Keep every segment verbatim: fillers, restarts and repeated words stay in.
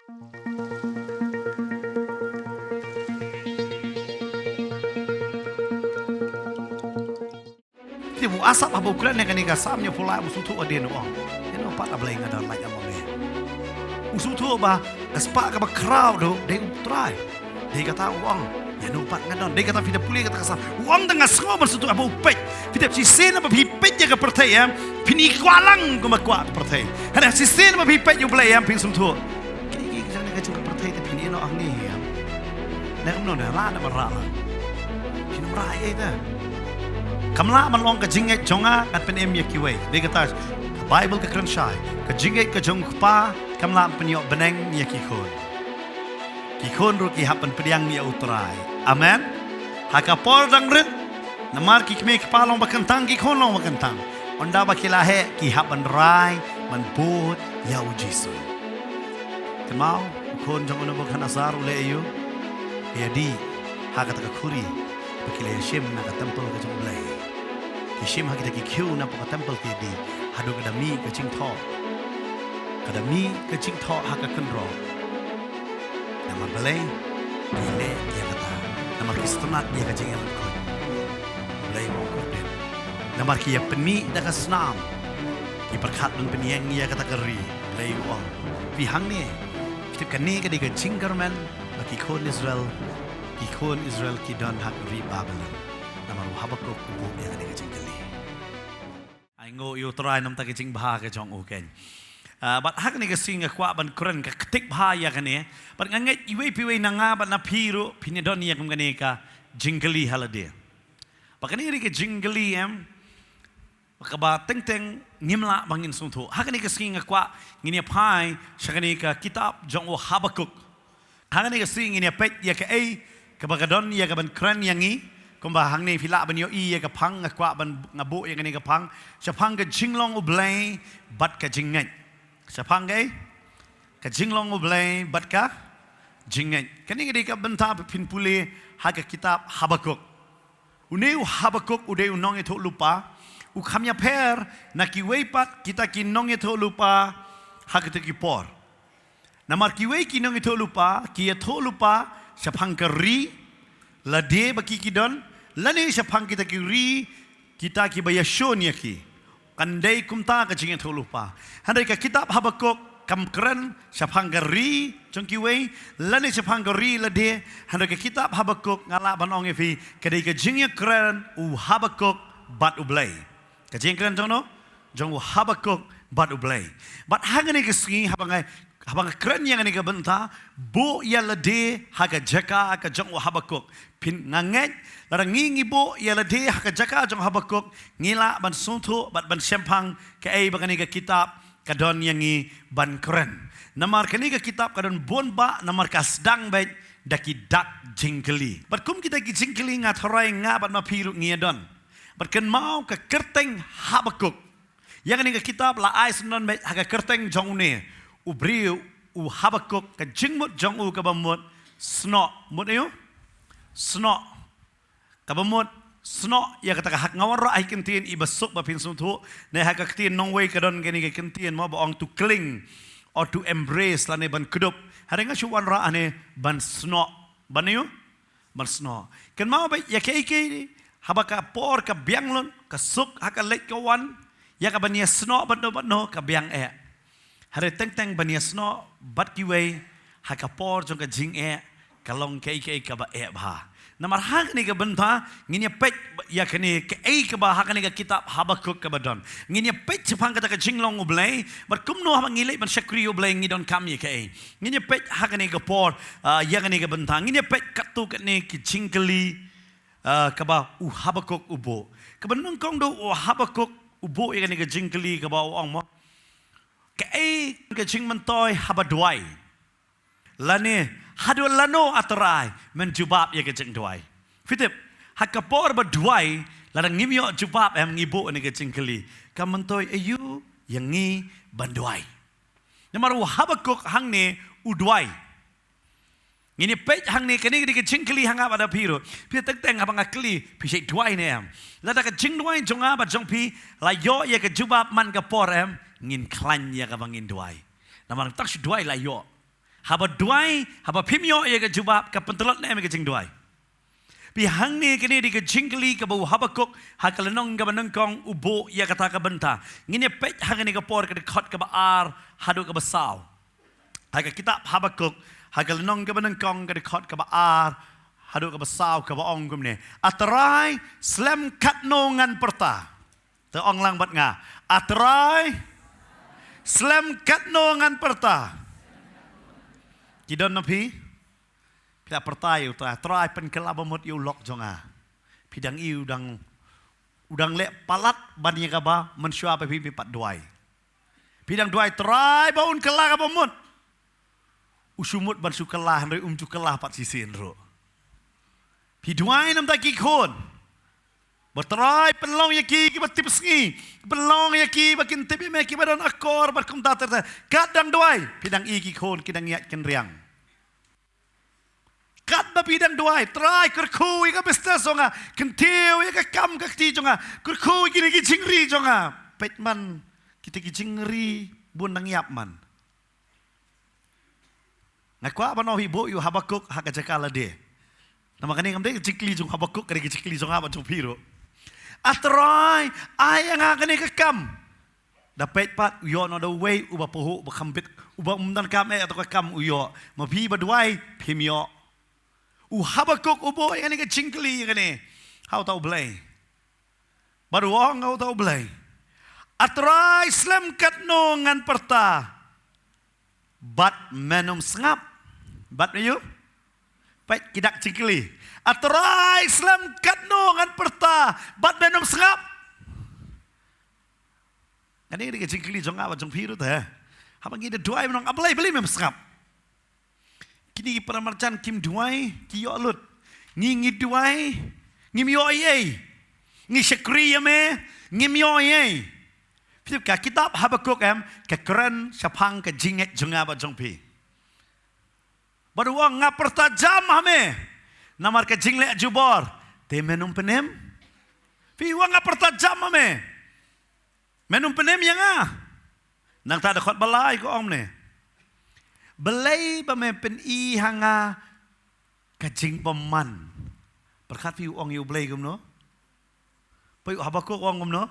Te u Asaph haba u kren ïa kane ka Salm hynñiewphew lai, u sngewthuh hadien, u ong, ïano pat, A Blei, nga don lait ïa ma me? U sngewthuh ba ka spah kaba khraw ruh dei U Trai. Dei kata u ong, ïano pat nga don? Dei kata, phi da pule kata ka Salm, u ong, tang nga sngew ban sngewthuh haba u peit. Phi tip, shisien ba phi peit ïa ka pyrthei, em, phin ïa kwah lang kumba kwah ka pyrthei. Hynrei shisien ba phi peit ïa U Blei, em, phin sngewthuh. Ki, ki, ki jong ne ka jong ka pyrthei te phin ïeh noh hangne hi, em. Ne kumno ne, lah ne ban rah lang? Phin ym rah ei ei te. Kam lah ban long ka jingngeit jong nga ngan pynim ïa kiwei. Dei kata ka Baibl ka kren shai, ka jingngeit ka jong u kpa kam lah ban pynïoh bneng ïa ki khun. Ki khun ruh ki hap ban pdiang ïa U Trai. Amen. Ha ka por dang rit, namar ki kmie kpa long ba kyntang, ki khun long ba kyntang, ynda ba ki la heh ki hap ban rai ban bud ïa U Jisu. Kynmaw, u khun jong u Nebukhadnessar u leh aïu? Ki ïadih ha kata ka khuri ba ki la ïashim na ka templ ka jong U Blei. Ki shim ha kita ki khiew na ka templ, ki ïadih haduh ka da mih ka jingthoh. Ka da mih ka jingthoh ha ka kynroh. Namar balei? Ki leh ïa kata namar ki sngewtynnat ïa ka jingïalang khuid. Blei u ong kordit. Namar ki ïa pynmih da ka snam, ki pyrkhat ban pynïeng ïa kata ka ri. Blei u ong, phi hangne. Phi tip, kane ka dei ka jingkyrmen ba ki khun Israel, ki khun Israel ki don ha ka ri Babilon. Namar u Habakuk u buh ïa kane ka jingkylli. Ainguh ïa U Trai namar ka jingbha ka jong u, keiñ. Ah, bad ha kane ka sngi nga kwah ban kren ka ktik bha ïa kane. Bad nga ngeit iwei pa iwei na nga bad na phi ruh phin ïa don ïa kum kane ka jingkylli ha lade. Bad kane ka dei ka jingkylli, em, kaba teng teng ngim lah ba ngin sngewthuh. Ha kane ka sngi nga kwah ngin ïa phai sha kane ka kitab jong u Habakuk. Ha kane ka sngi ngin ïa peit ïa kaei kaba ka don ïa ka ban kren ïa ngi. Kumba hangne phi lah ban ïohi ïa ka phang, nga kwah ban, nga buh ïa kane ka phang, shaphang ka jinglong U Blei bad ka jingngeit. Shaphang kaei? Ka jinglong U Blei bad ka jingngeit. Kane ka dei ka bynta ba phin pule ha ka kitab Habakuk. Une u Habakuk u dei u nongïathuhlypa, u kham ïapher na kiwei pat kita ki nongïathuhlypa ha kito ki por. Namar kiwei ki nongïathuhlypa ki ïathuhlypa shaphang ka ri lade ba ki ki don, lane shaphang kita ki ri kita kiba ïashun ïa ki. Kan dei kumta ka jingïathuhlypa. Hynrei ka kitab Habakuk kam kren shaphang ka ri jong kiwei lane shaphang ka ri lade. Hynrei ka kitab Habakuk, nga lah ban ong ïa phi, ka dei ka jingïakren u Habakuk bad U Blei. Ka jingkren jong no, jong u Habakuk bad U Blei. Bad ha kane ka sngi haba nga, haba nga kren ïa kane ka bynta, buh ïa lade ha ka jaka ka jong u Habakuk. Phin, nga ngeit lada ngi, ngi buh ïa lade ha ka jaka jong u Habakuk, ngi lah ban sngewthuh bad ban shemphang kaei ba kane ka kitab ka don ïa ngi ban kren. Namar kane ka kitab ka don bun bah, namar ka sdang beit da ki dak jingkylli. Bad kum kita ki jingkylli nga tharai nga bad ma phi ruh ngi ïa don. Bad kynmaw ka kyrteng Habakuk. Ïa kane ka kitab la ai syndon beit ha ka kyrteng jong une u briew u Habakuk, ka jingmut jong u kaba mut snoh. Mut aïu? Snoh. Kaba mut snoh ïa kata ka hak. Nga wanrah ha ki ktien iba suk ba phin sngewthuh. Ne ha ka ktien nongwei ka don kane ka ktien mo ba ong to cling or to embrace lane ban kdup. Hynrei nga shu wanrah hangne ban snoh. Ban aïu? Ban snoh. Kynmaw beit ïa kaei kaei haba ka por ka biang lut, ka suk ha ka leit ka wan, ïa ka ban ïa snoh bad no bad no ka biang eh. Hynrei teng teng ban ïa snoh bad kiwei ha ka por jong ka jingeh ka long kaei kaei kaba eh bha. Namar ha kane ka bynta ngin ïa peit ïa kane kaei kaba ha kane ka kitab Habakuk kaba don. Ngin ïa peit shaphang kata ka jinglong U Blei, bad kumno haba ngi leit ban shakri U Blei ngi donkam ïa kaei. Ngin ïa peit ha kane ka por, ah, ïa kane ka bynta. Ngin ïa peit katto katne ki jingkylli, ah, kaba u Habakuk u buh. Kaba nyngkong, da u Habakuk u buh ïa kane ka jingkylli kaba u ong mo, kaei ka jingmyntoi haba duwai? Lane haduh lano, A Trai, men jubab ïa ka jingduwai? Phi tip, ha ka por ba duwai, lada ngim ïoh jubab, em, ngi buh ïa kane ka jingkylli, ka myntoi aïu ïa ngi ban duwai? Namar u Habakuk hangne u duwai. Ngin ïa peit hangne, kane ka dei ka jingkylli ha nga bad ha phi ruh. Phi teng teng haba nga kylli, phi shait duwai ne em? Lada ka jingduwai jong nga bad jong phi la ïoh ïa ka jubab man ka por, em, ngin khlaiñ ïa kaba ngin duwai. Namar tang shu duwai la ïoh. Haba duwai, haba phim ïoh ïa ka jubab, ka pyntlot ne em ïa ka jingduwai? Phi, hangne kane dei ka jingkylli kaba u Habakuk ha ka lynnong kaba nyngkong u buh ïa kata ka bynta. Ngin ïa peit hangne ka por ka dkhot kaba ar haduh kaba saw. Ha ka kitab Habakuk ha ka lynnong kaba nyngkong ka dkhot kaba ar haduh kaba saw kaba ong kumne. A Trai, slem katno ngan pyrta. Te ong lang bad nga. A Trai, slem katno ngan pyrta. Ki don na phi? Phi la pyrta ïa u Trai, Trai pynkylla ba mut ïa u lok jong nga. Phi dang ïohi u dang, u dang leh palat ban ïa kaba mynshuwa ba phi, phi pat duwai. Phi dang duwai Trai ba un kylla kaba mut. U shu mut ban shu kylla hynrei um ju kylla pat shisien ruh. Phi duwai namar ki khun. Ba Trai pynlong ïa ki kiba tipsngi. Pynlong ïa ki ba kin tip ïa me, kiba don akor bad kumta ter ter. Kat dang duwai, phi dang i ki khun ki dang ïaid kynriang. Katba phi dang duwai, Trai kyrkhu ïa ka business jong nga, kyntiew ïa ka kam ka kti jong nga, kyrkhu ïa kine ki jingri jong nga. Peit man, kita ki jingri bun nang ïap man. Nga kwah ban ong hi, buh ïa u Habakuk ha ka jaka lade. Namar kane kam dei ka jingkylli jong u Habakuk, ka dei ka jingkylli jong nga bad jong phi ruh. A Trai, ai ïa nga kane ka kam. Da peit pat u ïoh noh da uwei uba pahuh, uba kham bit, uba ym donkam eh, ïa to ka kam u ïoh. Ma phi ba duwai phim ïoh. U Habakuk u buh ïa kane ka jingkylli ïa kane ha uta U Blei. Bad u ong ha uta U Blei, A Trai, slem katno ngan pyrta bad men ym sngap. Bad me ïoh? Peit ki dak jingkylli. A Trai, slem katno ngan pyrta bad men ym sngap. Kane ka dei ka jingkylli jong nga bad jong phi ruh te. Haba ngi da duwai ban ong, A Blei, balei mem sngap? Kine ki para marjan kim duwai, ki ïoh lut. Ngi, ngi duwai, ngim ïoh ei ei. Ngi shakri ïa me, ngim ïoh ei ei. Phi tip ka kitab Habakuk em, ka kren shaphang ka jingngeit jong nga bad jong phi. Bad u ong, nga pyrta jam ha me namar ka jingleh jubor, te men ym pynim. Phi, u ong nga pyrta jam ha me, men ym pynim ïa nga. Nangta dkhot ba lai ka ong ne, balei ba me pyni ha nga ka jingbymman? Pyrkhat phi, u ong ïa U Blei kumno? Phi, u Habakuk u ong kumno?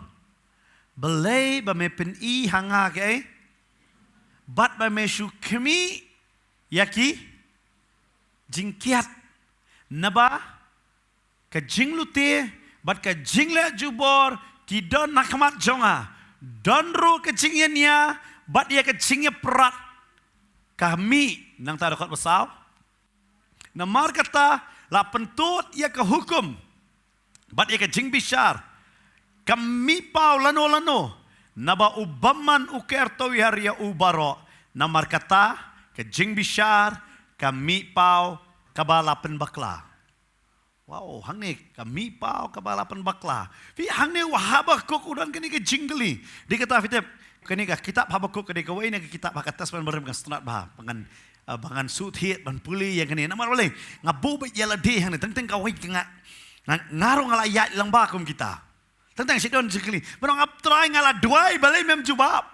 Balei ba me pyni ha nga kaei? Bad ba me shu khmih ïa ki jingkiad. Naba ka jinglute bad ka jingleh jubor ki don ha khmat jong nga. Don ruh ka jingïania bad ïa ka jingïapyrkhat ka mih. Nangta dkhot ba saw. Namar kata, la pyntud ïa ka hukum bad ïa ka jingbishar, ka mih paw lano lano, naba u bymman u ker tawiar ïa u baroh. Namar kata, ka jingbishar, ka mih paw, kaba la pynbakla. Wow, hangne ka mih paw kaba la pynbakla. Phi, hangne u Habakuk u don kane ka jingkylli. Dei kata phi tip, kane ka kitab Habakuk ka dei kawei na ka kitab ha ka Testament Barim ka sngewtynnat bha. Ba ngan, ah, ba ngan shu thied ban pule ïa kane. Namar balei? Nga buh beit ïa lade hangne, teng teng kawei ka nga, nga, nga ruh nga la ïaid lang bha kum kita. Teng teng shi don jingkylli. Ba ong, A Trai, nga la duwai, balei mem jubab?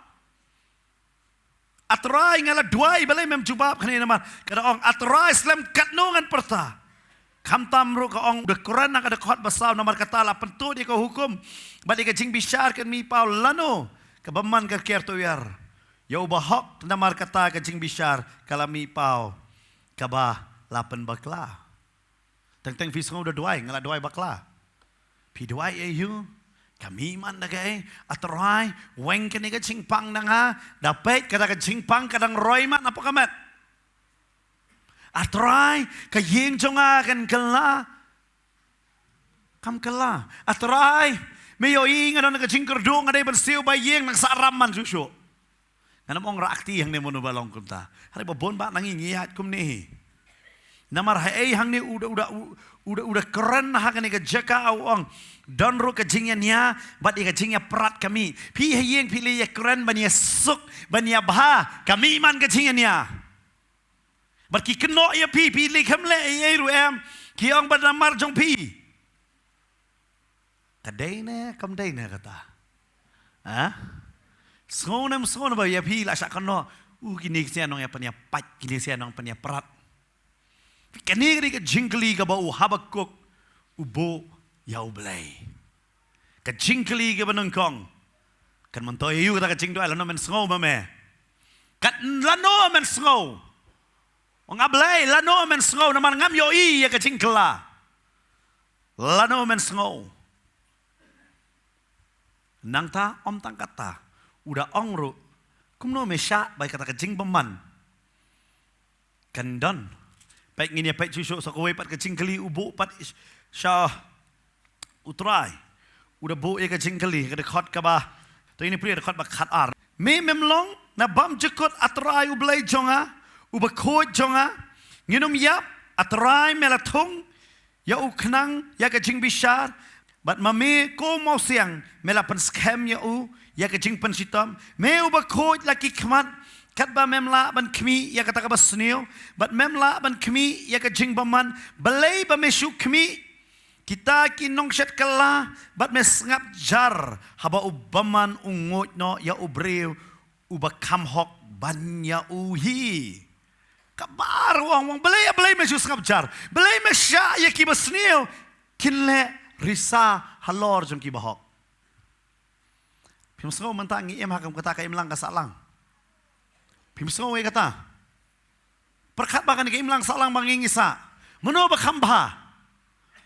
A Trai, nga la duwai, balei mem jubab? Kane namar ka da ong, A Trai, slem katno ngan pyrta. Khamtam ruh ka ong, da kren ha ka dkhot ba saw, namar kata la pyntud ïa ka hukum bad ïa ka jingbishar ka mih paw lano, ka bymman ka ker tawiar ïa u bahok. Namar kata ka jingbishar ka la mih paw kaba la pynbakla. Teng teng phi sngew da duwai, nga la duwai bakla. Phi duwai ei ïa u, ka mih man da kaei? A Trai, weng kane ka jingpang na nga, da peit kata ka jingpang ka dang roi man hapoh ka met. A Trai, ka ïing jong nga kan kylla, kam kylla. A Trai, me ïohi nga don ka jingkyrduh, nga dei ban siew ba ïing, nang sah ram man shuh shuh. Ngan ym ong rah kti hangne mano ba long kumta. Hynrei ba bun ba na ngi ngi ïaid kumne hi. Namar haei hangne u da, u da, u da, u da kren ha kane ka jaka, u ong, don ruh ka jingïania bad ïa ka jingïapyrkhat ka mih. Phi ha ïing phi leh ïakren ban ïasuk, ban ïabha, ka mih man ka jingïania. Bad ki kynnoh ïa phi, phi leh kham leh ei ei ruh em, ki ong ba namar jong phi. Ka dei ne kam dei ne kata? Ha? Sngew ne ym sngew ne ba ïa phi la shah kynnoh, U kine ki snong ïa pynïapait, kine ki snong pynïaprat. Kane ka dei ka jingkylli kaba u Habakuk u buh ïa U Blei. Ka jingkylli kaba nyngkong. Kan myntoi ïa u kata ka jingduwai, lano men sngew ma me. Kat lano men sngew. Ong A Blei, lano men sngew namar ngam ïohi ïa ka jingkylla. Lano men sngew. Nangta ym tang kata, u da ong ruh, kumno me shah ba ïa kata ka jingbymman kan don. Peit, ngin ïa peit shuh shuh sa kawei pat ka jingkylli u buh pat sha U Trai. U da buh ïa ka jingkylli, ka dkhot kaba, to ine pyrshah dkhot ba khatar. Me mem long na bymjukut, A Trai U Blei jong nga, u bakhuid jong nga? Ngin ym ïap, A Trai me la thung ïa u khnang ïa ka jingbishar, bad ma me ko Mawsiang me la pynskhem ïa u ïa ka jingpynshitom. Me u bakhuid la ki khmat katba mem lah ban khmih ïa kata kaba sniew, bad mem lah ban khmih ïa ka jingbymman. Balei ba me shu khmih kita ki nongshet kylla, bad me sngap jar haba u bymman u nguid noh ïa u briew uba kham hok ban ïa u hi? Ka bar wang wang, balei, balei me shu sngap jar? Balei me shah ïa kiba sniew kin leh risa halor jong kiba hok? Phim sngew mynta ngi im ha kum kata ka imlang ka sahlang? Phim sngew ïa kata? Pyrkhat ba kane ka imlang sahlang ba ngi ngi sah, mano ba kham bha?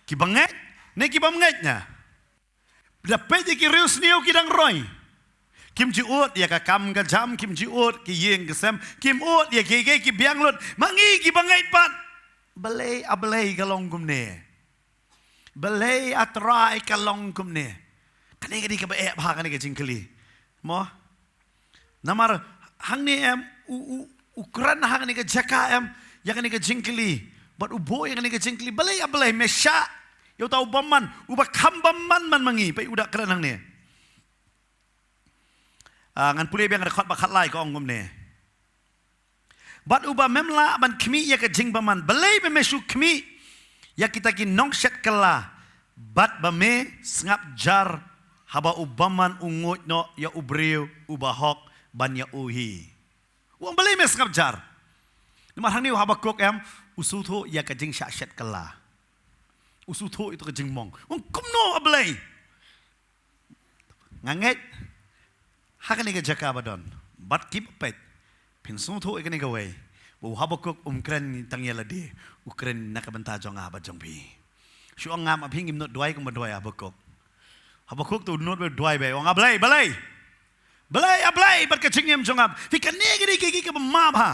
Kiba ngeit ne kiba bym ngeit? Nga da peit ïa ki riewsniew ki dang roi. Kim ju ud ïa ka kam ka jam, kim ju ud ki ïing ki sem, kim ud ïa ki, ki, ki biang lut. Ma ngi kiba ngeit pat, balei, A Blei, ka long kumne? Balei, A Trai, ka long kumne? Kane ka dei kaba eh bha kane ka jingkylli. Mo? Namar hangne em, u, u, u kren hangne ka jaka em ïa kane ka jingkylli. Bad u buh ïa kane ka jingkylli. Balei, A Blei, me shah ïa uta u bymman, uba kham bymman man ma ngi? Peit, u da kren hangne. Ah, ngan pule biang ka dkhot ba khatlai, ka ong kumne. Bad uba mem lah ban khmih ïa ka jingbymman, balei ba me shu khmih ïa kita ki nongshet kylla, bad ba me sngap jar haba u bymman u nguid noh ïa u briew uba hok ban ïa u hi? U ong balei me sngap jar? Namar hangne u Habakuk em, u sngewthuh ïa ka jingshah shet kylla. U sngewthuh ïa ka jingmong. U ong kumno, A Blei? Nga ngeit ha kane ka jaka ba don. Bad ki ba peit, phin sngewthuh ïa kane kawei, ba u Habakuk um kren tang ïa lade, u kren na ka bynta jong nga bad jong phi. Shu ong nga ma phi ngim nud duwai kumba duwai Habakuk. Habakuk to nud ba duwai ba ong, A Blei, balei? Balei, A Blei, bad ka jingim jong nga? Phi, kane ka dei ka, ka, kaba map ha.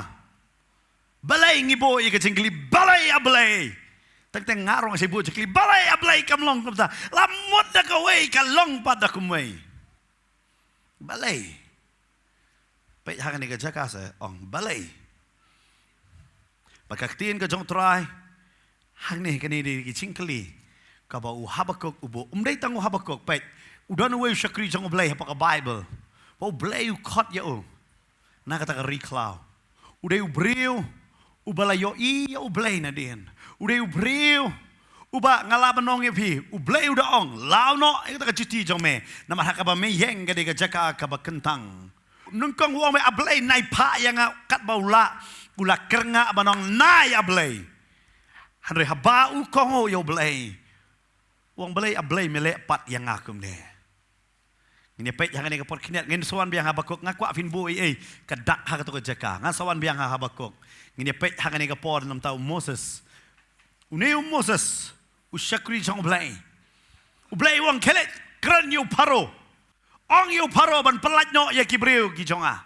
Balei ngi buh ïa ka jingkylli, balei, A Blei? Teng teng nga ruh nga shait buh jingkylli, balei, A Blei, kam long kumta? La mut da kawei, ka long pat da kumwei. Balei? Peit hangne ka jaka sa ong balei. Bad ka ktien ka jong U Trai hangne, kane dei ka jingkylli kaba u Habakuk u buh. Um dei tang u Habakuk, peit, u don uwei u shakri jong U Blei hapoh ka Baibl, ba U Blei u khot ïa u na kata ka ri khlaw. U dei u briew uba la ïohi ïa U Blei nadien. U dei u briew uba, nga lah ban ong ïa phi, U Blei u da ong, law noh ïa kata ka juti jong me, namar ha kaba me ïeng ka dei ka jaka kaba kyntang. Nyngkong u ong me, A Blei, nai phah ïa nga katba u lah. U la kyrngah ban ong, nai, A Blei. Hynrei haba u kohnguh ïa U Blei, u ong, balei, A Blei, me leh pat ïa nga kumne? Ngin ïa peit hangne ka por khyndiat, ngin sa wan biang ha Habakuk, nga kwah phin buh ei ei ka dak ha kato ka jaka. Ngan sa wan biang ha Habakuk. Ngin ïa peit hangne ka por namar u Moses. Une u Moses u shakri jong U Blei. U Blei u ong, khie leit kren ïa u Pharaoh. Ong ïa u Pharaoh ban pyllait noh ïa ki briew ki jong nga.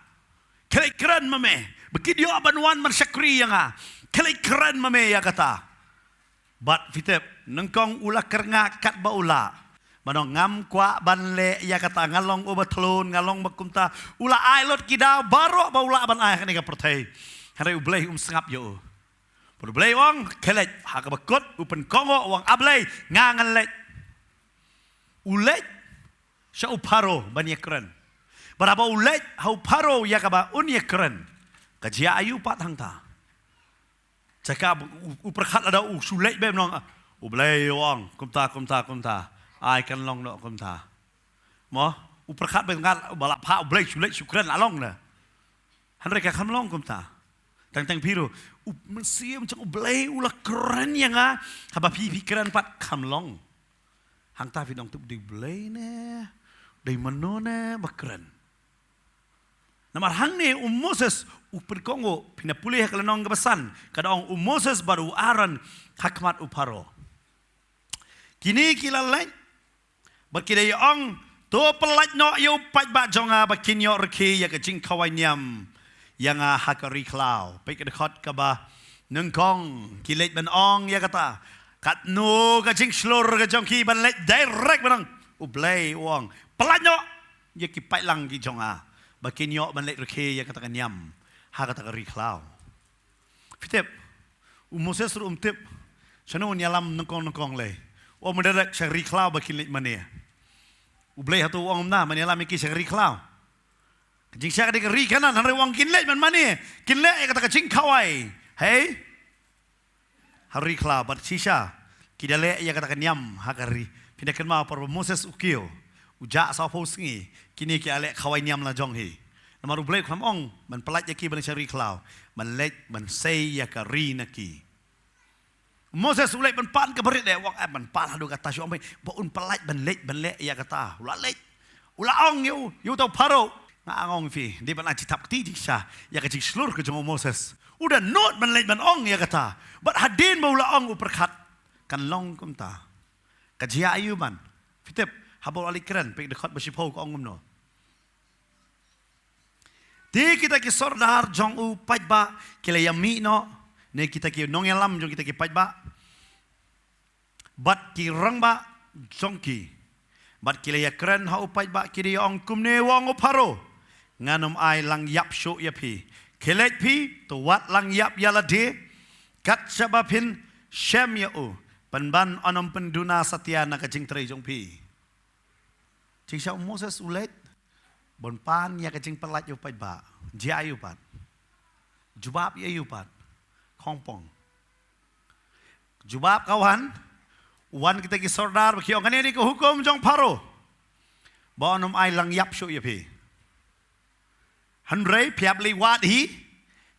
Khie leit kren ma me ba kin ïoh ban wan ban shakri ïa nga. Khie leit kren ma me ïa kata. Bad phi tip, nyngkong u la kyrngah katba u lah. Ban ong, ngam kwah ban leh ïa kata, nga long uba thlun, nga long ba kumta. U la ai lut ki daw baroh ba u lah ban ai ha kane ka pyrthei. Hynrei U Blei um sngap ïa u. Bad U Blei u ong, khie leit, ha kaba kut u pynkohnguh, u ong, A Blei, nga ngan leit. U leit sha u Pharaoh ban ïakren. Bad haba u leit ha u Pharaoh ïa kaba un ïakren, ka jia aïu pat hangta? Jaka u, u pyrkhat lada u shu leit beit, u ong, U Blei u ong kumta, kumta, kumta, ai kan long noh kumta. Mo, u pyrkhat beit, ngat ba la phah U Blei shu leit shu kren la long ne. Hynrei ka kham long kumta. Teng teng phi ruh, u Mynsiem jong U Blei u la kren ïa nga, haba phi phi kren pat kham long. Hangta phi dang tip dei Blei ne, dei mano ne ba kren. Namar hangne u Moses u pynkohnguh, phin ïa pule ha ka lynnong kaba san, ka da ong u Moses bad u Aaron ha khmat u Pharaoh. Kine ki la leit, bad ki da ïa ong, to pyllait noh ïa u paidbah jong nga ba kin ïoh rkhie ïa ka jingkhawai niam ïa nga ha ka ri khlaw. Peit ka dkhot kaba nyngkong, ki leit ban ong ïa kata. Katno ka jingshlur ka jong ki ban leit direct ban ong, U Blei u ong, pyllait noh ïa ki paidlang ki jong nga ba kin ïoh ban leit rkhie ïa kata ka niam ha kata ka ri khlaw. Phi tip, u Moses ruh um tip shano un ïalam nyngkong nyngkong lei. U ong direct sha ri khlaw ba kin leit mane. U Blei hato u ong kumta, men ïalam ïa ki sha ri khlaw? Ka jingshisha ka dei ka ri Kanaan, hynrei u ong kin leit ban mane, kin leh ïa kata ka jingkhawai. Hei, ha ri khlaw, bad shisha ki da leh ïa kata ka niam ha ka ri. Phin da kynmaw por ba Moses u kiew, u jah sawphew sngi, kine ki la leh khawai niam la jong hi. Namar U Blei u kham ong ban pyllait ïa ki ban leit sha ri khlaw, ban leit ban sei ïa ka ri na ki. Moses u leit ban pan ka barit de, u ong, eh, ban pan haduh kata shu ong ba un pyllait ban leit ban leh ïa kata. U la leit. U la ong ïa u, ïa uta u Pharaoh, nga ong ïa phi, dei ban ai jingthap kti jingshisha ïa ka jingshlur ka jong u Moses. U da nud ban leit ban ong ïa kata. Bad hadien ba u la ong u pyrkhat, kan long kumta. Ka jia aïu ban? Phi tip, haba u la leit kren, peit dkhot ba shiphew ka ong kumno. Te kita ki sordar jong u paidbah ki la ïa mih noh, ne kita ki nongïalam jong kita ki paidbah, bad ki rangbah jong ki, bad ki la ïa kren ha u paidbah, ki da ïa ong, kumne u ong u Pharaoh, ngan ym ai lang ïap shuh ïa phi. Khie leit phi, to wad lang ïap ïa lade, kat shaba phin shem ïa u, pynban yn ym pynduna satia na ka jingtrei jong phi. Jingshisha u Moses u leit ban pan ïa ka jingpyllait ïa u paidbah. Jia aïu pat? Jubab ïa aïu pat? Khongpong. Jubab ka wan, wan kita ki sordar ba ki ong, kane dei ka hukum jong Pharaoh ba yn ym ai lang ïap shuh ïa phi. Hynrei phi hap leit wad hi,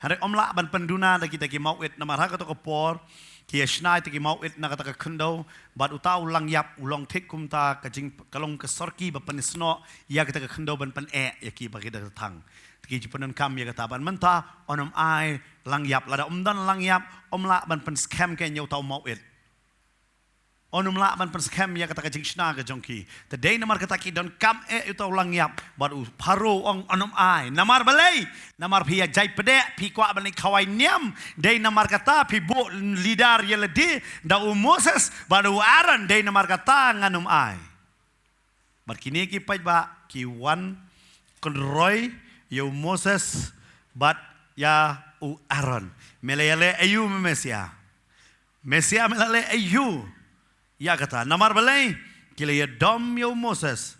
hynrei ym lah ban pynduna da kita ki mawit, namar ha kata ka por ki ïa shna ïa kita ki mawit na kata ka khyndew, bad uta u lang ïap u long thik kumta ka jing, ka long ka sorki ba pynsnoh ïa kita ka khyndew ban pyneh ïa ki ba ki da thang. Te ki ju pyndonkam ïa kata, bad mynta yn ym ai lang ïap, lada ym don lang ïap ym lah ban pynskhem kein ïa uta u mawit. Yn ym lah ban pynskhem ïa kata ka jingshna ka jong ki. Te dei namar kata ki donkam eh ïa uta u lang ïap. Bad u Pharaoh u ong yn ym ai. Namar balei? Namar phi ïa jai pdeng, phi kwah ban leit khawai niam. Dei namar kata phi buh leader ïa lade da u Moses bad u Aaron, dei namar kata ngan ym ai. Bad kine ki paidbah ki wan kynroi ïa u Moses bad ïa u Aaron. Me la ïaleh aïu me Mesia? Mesia me la leh aïu ïa kata? Namar balei? Ki la ïa dom ïa u Moses.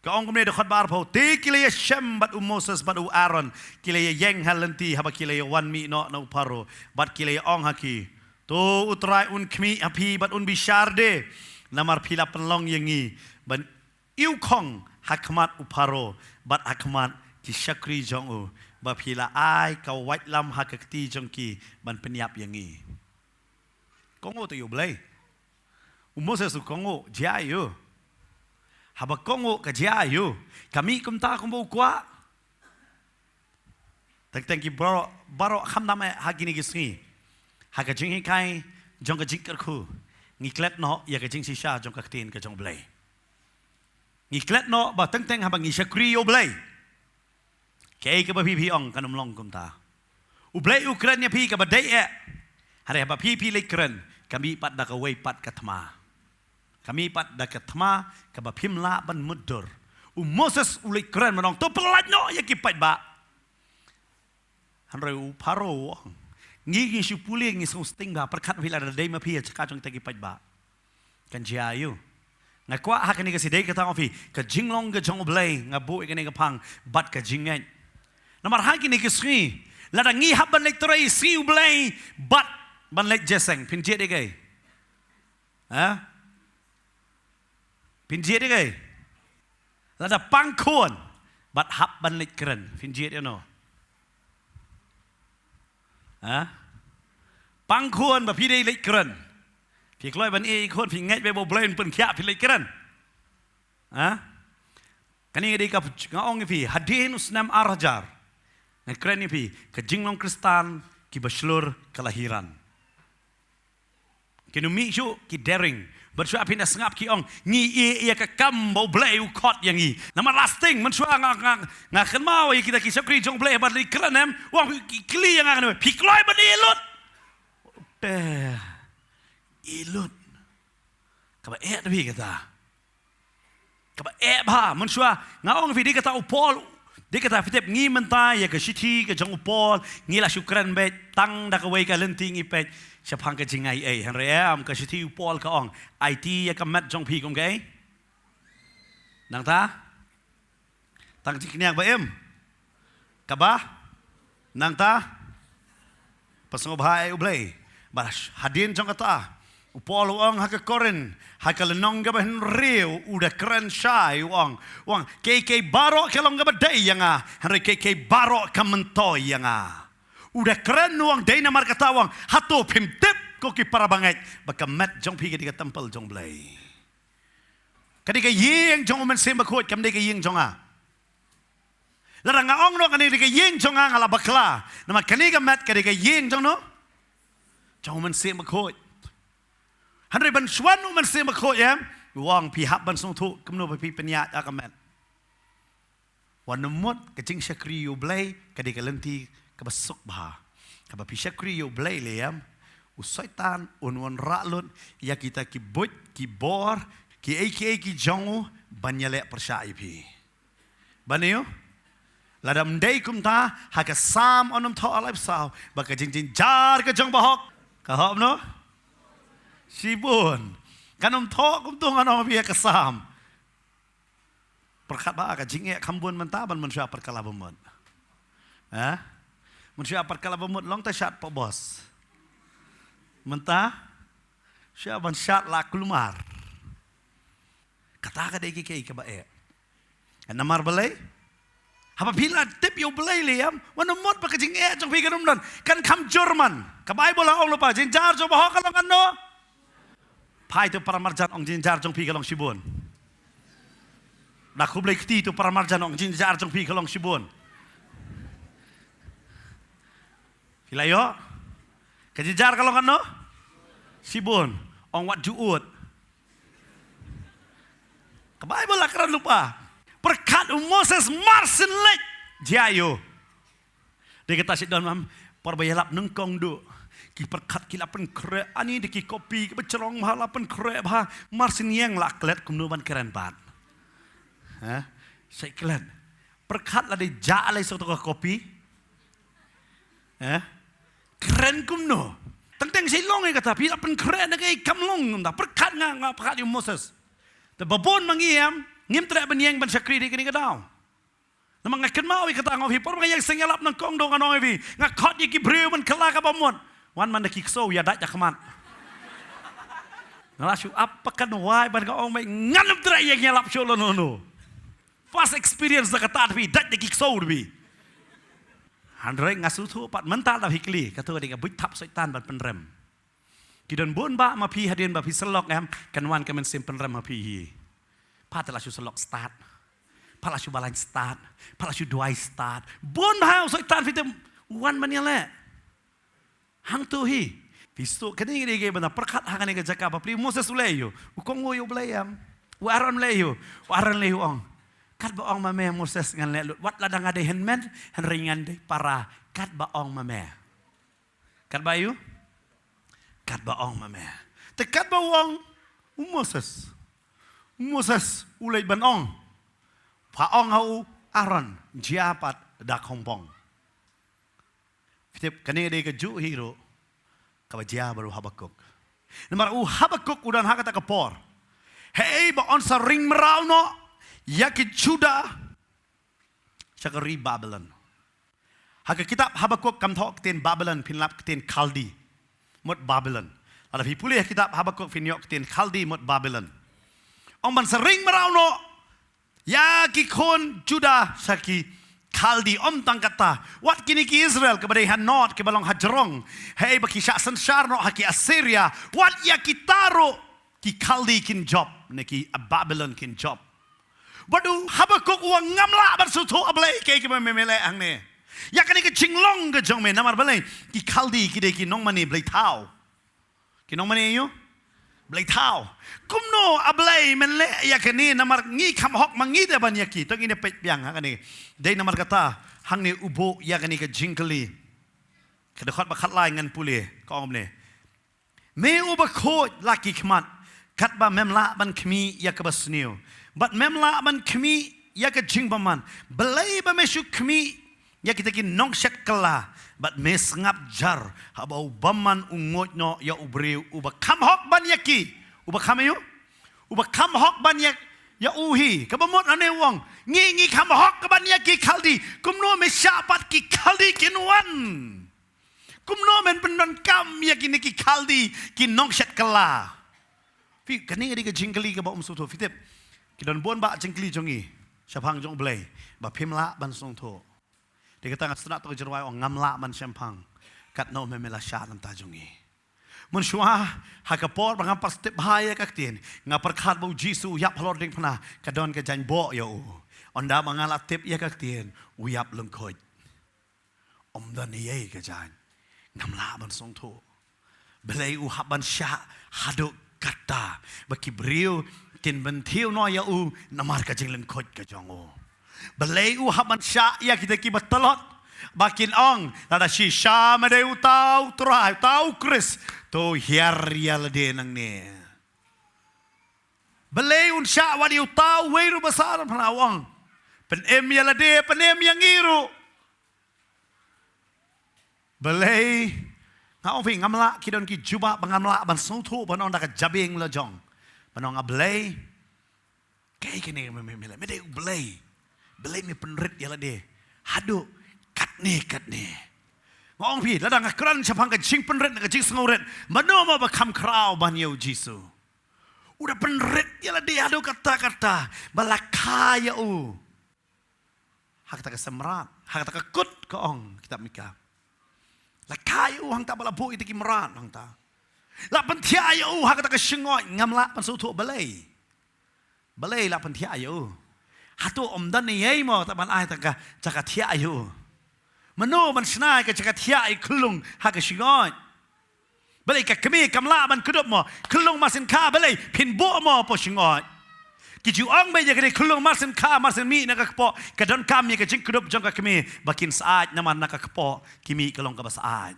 Ka ong kumne dkhot ba arphew, te ki la ïa shem bad u Moses bad u Aaron, ki la ïa ïeng ha lynti haba ki la ïa wan mih noh na u Pharaoh, bad ki la ïa ong ha ki, to U Trai un khmih ha phi bad un bishar de, namar phi la pynlong ïa ngi ban iwkhong ha khmat u Pharaoh bad ha khmat ki shakri jong u, ba phi la ai ka waitlam ha ka kti jong ki ban pynïap ïa ngi. Kohnguh te ïa U Blei. U Moses u kohnguh, jia aïu? Haba kohnguh ka jia aïu? Ka mih kumta kumba u kwah? Teng teng ki baroh, baroh khamtam eh ha kine ki sngi, ha ka jinghikai jong ka jingkyrkhu, ngi klet noh ïa ka jingshisha jong ka ktien ka jong U Blei. Ngi klet noh ba teng teng haba ngi shakri ïa U Blei, kaei kaba phi phi ong kan ym long kumta. U Blei u kren ïa phi kaba dei eh. Hynrei haba phi phi leit kren, ka mih pat da kawei pat ka thma. Ka mih pat da ka thma kaba phim lah ban mutdur. U Moses u leit kren ban ong, to pyllait noh ïa ki paidbah. Hynrei u Pharaoh u ong, ngi ngi shu pule ngi sngewsting ba pyrkhat phi lada dei ma phi ha jaka jong kita ki paidbah, kan jia aïu? Nga kwah ha kane ka sien dei kata nga ong phi, ka jinglong ka jong U Blei, nga buh ïa kane ka phang bad ka jingngeit. Namar ha kine ki sngi, lada ngi hap ban leit trei sngi U Blei bad ban leit jingïaseng, phin jied ïa kaei? Ha? Phin jied ïa kaei? Lada pang khun bad hap ban leit kren, phin jied ïa no? Ha? Pang khun ba phi dei leit kren. Phi kloi ban ïa khun phi ngeit ba U Blei un pynkhiah phi leit kren. Ha? Kane ka dei ka nga ong ïa phi hadien u snem ar hajar. Nga kren ïa phi ka jinglong Khristan kiba shlur ka la hiran. Ki numi shu ki daring. Ban shu apin da sngap ki ong ngi ïa ïa ka kam ba U Blei u khot ïa ngi. Namar lasting man shu nga nga nga kynmaw ïa kita ki shakri jong U Blei ban leit kren em. Wang ki kli ïa nga kane phi kloi ban ïa lut. Te ïa lut. Kaba eh da phi kata. Kaba eh bha man shu nga ong phi dei kata u Paul. Dei kata phi tip ngi mynta ïa ka shithi ka jong u Paul ngi la shu kren beit tang da kawei ka lynti ngi peit shaphang ka jingai ei hynrei em ka shithi u Paul ka ong aiti ïa ka met jong phi kum ka ei. Nangta tang jingkniang ba em. Kaba nangta pasngo bha ei U Blei. Ba hadien jong kata u Paul u ong ha ka Korin ha ka lynnong kaba hynriew u da kren shai u ong u ong kei kei baroh ka long kaba dei ïa nga hynrei kei kei baroh ka myntoi ïa nga. U da kren u ong dei namar kata u ong hato phim tip ko ki para bangeit ba ka met jong phi ka dei ka templ jong U Blei. Ka dei ka ïing jong U Mynsiem Bakhuid kam dei ka ïing jong nga. Lada nga ong noh kane ka dei ka ïing jong nga nga la bakla. Namar kane ka met ka dei ka ïing jong no. Jong U Mynsiem Bakhuid. Hynrei ban shuan U Mynsiem Bakhuid em. U ong phi hap ban sngewthuh kumno ba phi pynïaid ïa ka met. Wan mut ka jingshakri ïa U Blei ka dei ka lynti kaba suk bha. Kaba phi shakri ïa U Blei lei em. U Soitan un wanrah lut ïa kita ki buit ki bor ki ei ki ei ki jong u ban ïaleh pyrshah ïa phi. Ban ïa u lada ym dei kumta ha ka Salm onom thoh alai saw ba ka jingjynjar ka jong bahok ka hok no. Shibun kan ym thoh kumta ngan ong phi ha ka Salm. Pyrkhat ba ka jingeh kham bun mynta ban mynshuwa pyrkhat la ba mut. Ha? Mynshuwa pyrkhat la ba mut long ta shat pa bos. Mynta shuwa ban shat la kulmar. Kata ka dei ki kei kaba eh. Namar balei? Haba phi la tip ïa U Blei lei em, wan mut ba ka jingeh jong phi ka dum don. Kan kham jur man. Ka Baibl la ong lypa jingjar jong bahok ka long ano. Phai to para marjan ong jingjar jong phi ka long shibun. Da khublei kti to para marjan ong jingjar jong phi ka long shibun. Phi la ïoh? Ka jingjar ka long katno? Shibun. Ong wat ju ut. Ka Baibl la kren lypa. Pyrkhat u Moses mar syn leit jia ïa u. Dei kata shi don mam por ba ïalap nyngkong duh. Ki pyrkhat ki la pynkhreh ani da ki kopi kiba jrong bha la pynkhreh bha mar syn ïeng la klet kumno ban kren pat. Ha? Shi klet. Pyrkhat la dei ja alai sot ka kopi. Ha? Kren kumno. Teng teng shi long ïa kata phi la pynkhreh na ka kam long da pyrkhat nga nga pyrkhat ïa u Moses. Te ba bun ma ngi em ngim treh ban ïeng ban shakri dei kane ka daw. Namar nga kynmaw ïa kata nga ong phi por ba nga ïeng seng ïalap nyngkong dong nga ong ïa phi nga khot ïa ki briew ban kylla kaba mut. Wan man da ki ksew ïa dait da khmat. Nga la shu ap pakan wai ban nga ong mai ngan ym treh ïeng ïalap shuh lano no. First experience da kata da phi dait da ki ksew da phi. Hynrei nga sngewthuh pat mynta da phi kli kato dei ka buit thap Soitan ban pynrem. Ki don bun ba ma phi hadien ba phi syllok em kan wan ka mynsiem pynrem ma phi hi. Pat la shu syllok stad. Pat la shu balang stad. Pat la shu duwai stad. Bun ba u Soitan phi tem wan man ïa leh. Hangtu hi. Phi suk kane ngi dei ban pyrkhat ha kane ka jaka ba pli Moses u leh ïa u. U kong u ïa u Blei em. U Aaron u leh ïa u. U Aaron leh ïa u ong. Kat ba ong ma me Moses ngan leh lut wat la da nga dei hynmen hynrei ngan dei para kat ba ong ma me. Katba ïu? Katba ong ma me. Te katba u ong u Moses. U Moses u leit ban ong. Pha ong ha u Aaron jia pat da khongpong. Phi tip kane dei ka juh hi ruh kaba jia bad u Habakuk. Namar u Habakuk u don ha kata ka por. Hei ba un sa ring mraw noh ïa ki Juda sha ka ri Babilon. Ha ka kitab Habakuk kam thoh ktien Babilon phin lap ktien Khaldi mut Babilon. Lada phi pule ha kitab Habakuk phin ïoh ktien Khaldi mut Babilon. Ong ban sa ring mraw noh ïa ki khun Juda sha ki Khaldi. Ym tang kata, wat kine ki Israel kiba dei ha north, kiba long ha jrong, hei ba ki shah synshar noh ha ki Assyria, wat ïa kita ruh ki Khaldi kin jop, ne ki Babylon kin jop. Bad u Habakuk u ong, ngam lah ban sngewthuh, A Blei, kaei kaba me, me leh hangne ïa kane ka jinglong ka jong me. Namar balei? Ki Khaldi ki dei ki nongmane blei thaw. Ki nongmane ïa u blei thaw. Kumno, A Blei, men leh ïa kane? Namar ngi kham hok ma ngi de ban ïa ki. To ngin ïa peit biang ha kane. Dei namar kata hangne u buh ïa kane ka jingkylli. Ka dkhot ba khatlai ngan pule, ka ong kumne: Me uba khuid la ki khmat, katba mem lah ban khmih ïa kaba sniew, bad mem lah ban khmih ïa ka jingbymman, balei ba me shu khmih ïa kita ki nongshet kylla? Bad me sngap jar haba u bymman u nguid noh ïa u briew uba kham hok ban ïa ki. Uba kham ïa u, uba kham hok ban ïa, ïa u hi. Kaba mut hangne u ong, ngi, ngi kham hok ban ïa ki Khaldi. Kumno me shah pat ki Khaldi kin wan? Kumno men pyndonkam ïa kine ki Khaldi, ki nongshet kylla? Phi, kane ka dei ka jingkylli kaba ym sngewthuh. Phi tip, ki don bun bah jingkylli jong ngi shaphang jong U Blei ba phim lah ban sngewthuh. Dei kata nga sngewthuh ka jingrwai ong, ngam lah ban shemphang katno me, me la shah na bynta jong ngi. Mynshuwa, ha ka por ba ngam pat tip bha ïa ka ktien, nga pyrkhat ba U Jisu u ïap halor diengphna, ka don ka jaiñbok ïa u. Ynda ba nga la tip ïa ka ktien, u ïap lyngkhuid. Ym don ei ei ka jaiñ. Ngam lah ban sngewthuh. Balei u hap ban shah haduh katta ba ki briew kin bynthiew noh ïa u namar ka jinglyngkhuid ka jong u? Balei u hap ban shah ïa kita kiba tlot ba kin ong, lada shisha me dei uta u Trai, uta u Khrist, to hiar ïa lade nangne? Balei un shah wat ïa uta uwei ruh ba sah na bynta, u ong, pynim ïa lade, pynim ïa ngi ruh? Balei? Nga ong phi, ngam lah, ki don ki jubab ba ngam lah ban sngewthuh, ban ong da ka jabieng la jong, ban ong, A Blei, kaei kane me, me, me leh? Me dei U Blei, balei me pynrit ïa lade haduh katne katne? Nga ong phi, lada nga kren shaphang ka jingpynrit na ka jingsngewrit, mano mo ba kham khraw ban ïa U Jisu? U da pynrit ïa lade haduh katta katta ba la kha ïa u ha kata ka sem mrad, ha kata ka kut, ka ong kitab Mika. La kha ïa u hangta ba la buh ïa kita ki mrad hangta. La pynthiah ïa u ha kata ka shyngoid. Ngam lah ban sngewthuh balei. Balei la pynthiah ïa u? Hato ym don ei ei mo, ta ban ai tang ka jaka thiah ïa u? Mano ban shna ïa ka jaka thiah ïa u khyllung ha ka shyngoid? Balei ka kmie kam lah ban kdup mo? Khyllung marsien kha, balei phin buh mo hapoh shyngoid? Ki ju ong beit ïa kane, khyllung marsien kha, marsien mih na ka kpoh, ka donkam ïa ka jingkdup jong ka kmie ba kin syaid, namar na ka kpoh ki mih ka long kaba syaid.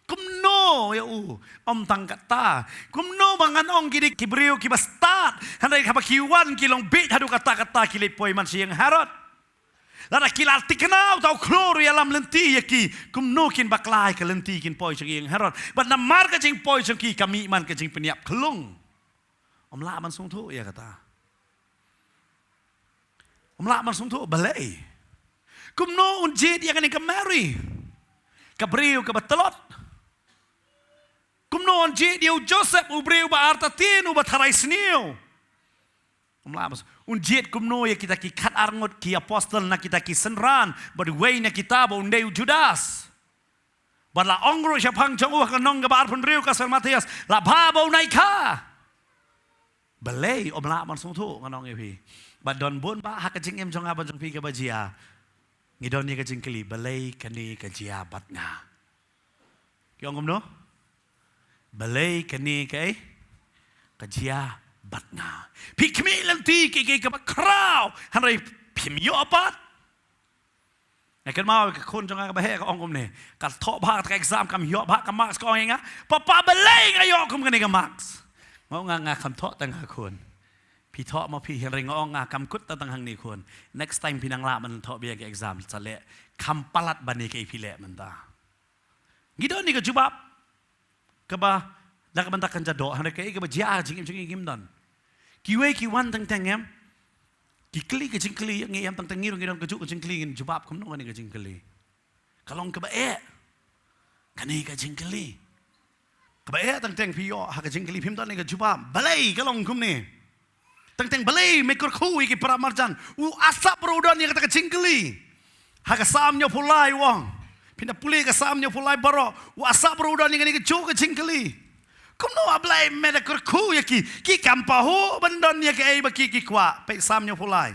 Kumno ïa u? Ym tang kata, kumno ba ngan ong ki dei ki briew kiba stad, hynrei haba ki wan ki long bieit haduh katta katta, ki leit poi man sha ïing Herod. Lada ki la thikna uta u khlur ïalam lynti ïa ki, kumno kin bakla ïa ka lynti kin poi sha ïing Herod? Bad namar ka jingpoi jong ki ka mih man ka jingpynïap khyllung. Ym lah ban sngewthuh ïa kata. Ym lah ban sngewthuh balei. Kumno un jied ïa kane ka Mary, ka briew kaba tlot? Kumno un jied ïa u Joseph, u briew ba artatien, uba tharai sniew? Ym lah ban s-, un jied kumno ïa kita ki khatar ngut ki apostol na kita ki synran, bad uwei na kita ba un dei u Judas? Bad la ong ruh shaphang jong u ha ka lynnong kaba arphew hynriew ka sor Mathaios, la bha ba un ai kha. Balei? Ym lah ban sngewthuh, ngan ong ïa phi. Bad don bun bah ha ka jingim jong nga bad jong phi kaba jia. Ngi don ïa ka jingkylli, balei kane ka jia bad nga? Ki ong kumno? Balei kane kaei ka jia bad nga? Phi khmih lynti kiei kiei kaba khraw, hynrei phim ïoh pat. Nga kynmaw ïa ka khun jong nga kaba heh, ka ong kumne, ka thoh bha ka exam, kam ïoh bha ka marks, ka ong ïa nga, Papa, balei nga ïoh kum kane ka marks? Nga ong, nga, nga kam thoh tang ha khun. Phi thoh ma phi, hynrei nga ong, nga kam kut tang hangne khun. Next time phi nang lah ban thoh beit ka exam, sa leh kham palat ban ïa kaei phi leh mynta. Ngi don ïa ka jubab kaba na ka bynta kan jadok, hynrei kaei kaba jia ha jingim jong ngi ngim don. Kiwei ki wan teng teng, em, ki kylli ka jingkylli ïa ngi, em, teng teng ngi ruh ngi don kajuh ka jingkylli, ngin jubab kumno kane ka jingkylli? Ka long kaba eh kane ka jingkylli. Kaba eh teng teng phi ïoh ha ka jingkylli, phim don ïa ka jubab. Balei ka long kumne? Teng teng balei me kyrkhu ïa ki para marjan? U asap ruh u don ïa kata ka jingkylli. Ha ka Salm hynñiewphew lai u ong. Phin da pule ka Salm hynñiewphew lai baroh. U Asaph ruh u don ïa kane kajuh ka jingkylli. Kumno A Blei me da kyrkhu ïa ki. Ki kam pahuh ban don ïa kaei ba ki ki kwah. Peit Salm hynñiewphew lai.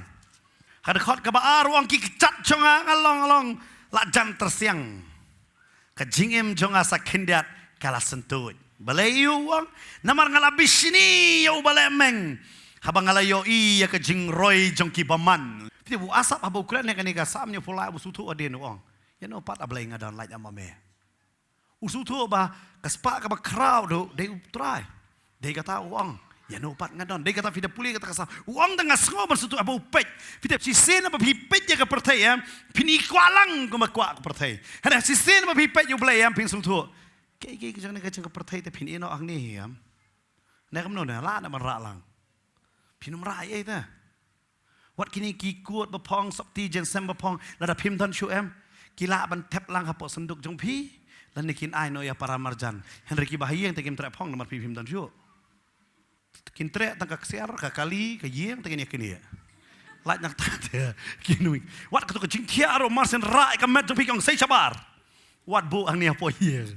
Ha ka dkhot kaba ar u ong ki kjat jong nga nga long nga long la jan tyrsiang. Ka jingim jong nga sa khyndiat ka la syntuid. Balei u ong? Namar nga la bishni ïa u ba lehmeng. Haba nga la ïohi ïa ka jingroi jong ki bymman. Phi tip u Asaph haba u kren ïa kane ka Salm hynñiewphew lai u sngewthuh hadien u ong, ïano pat A Blei nga don lait ïa ma me. U sngewthuh ba ka spah kaba khraw ruh dei U Trai. Dei kata u ong, ïano pat nga don. Dei kata phi da pule kata ka Salm. U ong tang nga sngew ban sngewthuh haba u peit. Phi tip shisien ba phi peit ïa ka pyrthei em, phin ïa kwah lang kumba kwah ka pyrthei. Hynrei shisien ba phi peit ïa U Blei em phin sngewthuh. Kaei kaei ka jong ne ka jong ka pyrthei te phin ïeh noh hangne em. Ne kumno ne la na ban rah lang. Phin ym rah ei ei te. Wat kine ki kut ba phong, sopti, jaiñsem ba phong, lada phim don shuh em, ki lah ban thep lang hapoh synduk jong phi, lane kin ai noh ïa para marjan. Hynrei kiba ha ïing te kim treh phong namar phi phim don shuh. Kin treh tang ka ksiar, ka kali, ka ïing, te kin ïa kine. Lait nangta te kin wi. Wat kato ka jingthiah ruh mar shen rah ïa ka met jong phi ki ong sei shabar. Wat buh hangne hapoh ïing.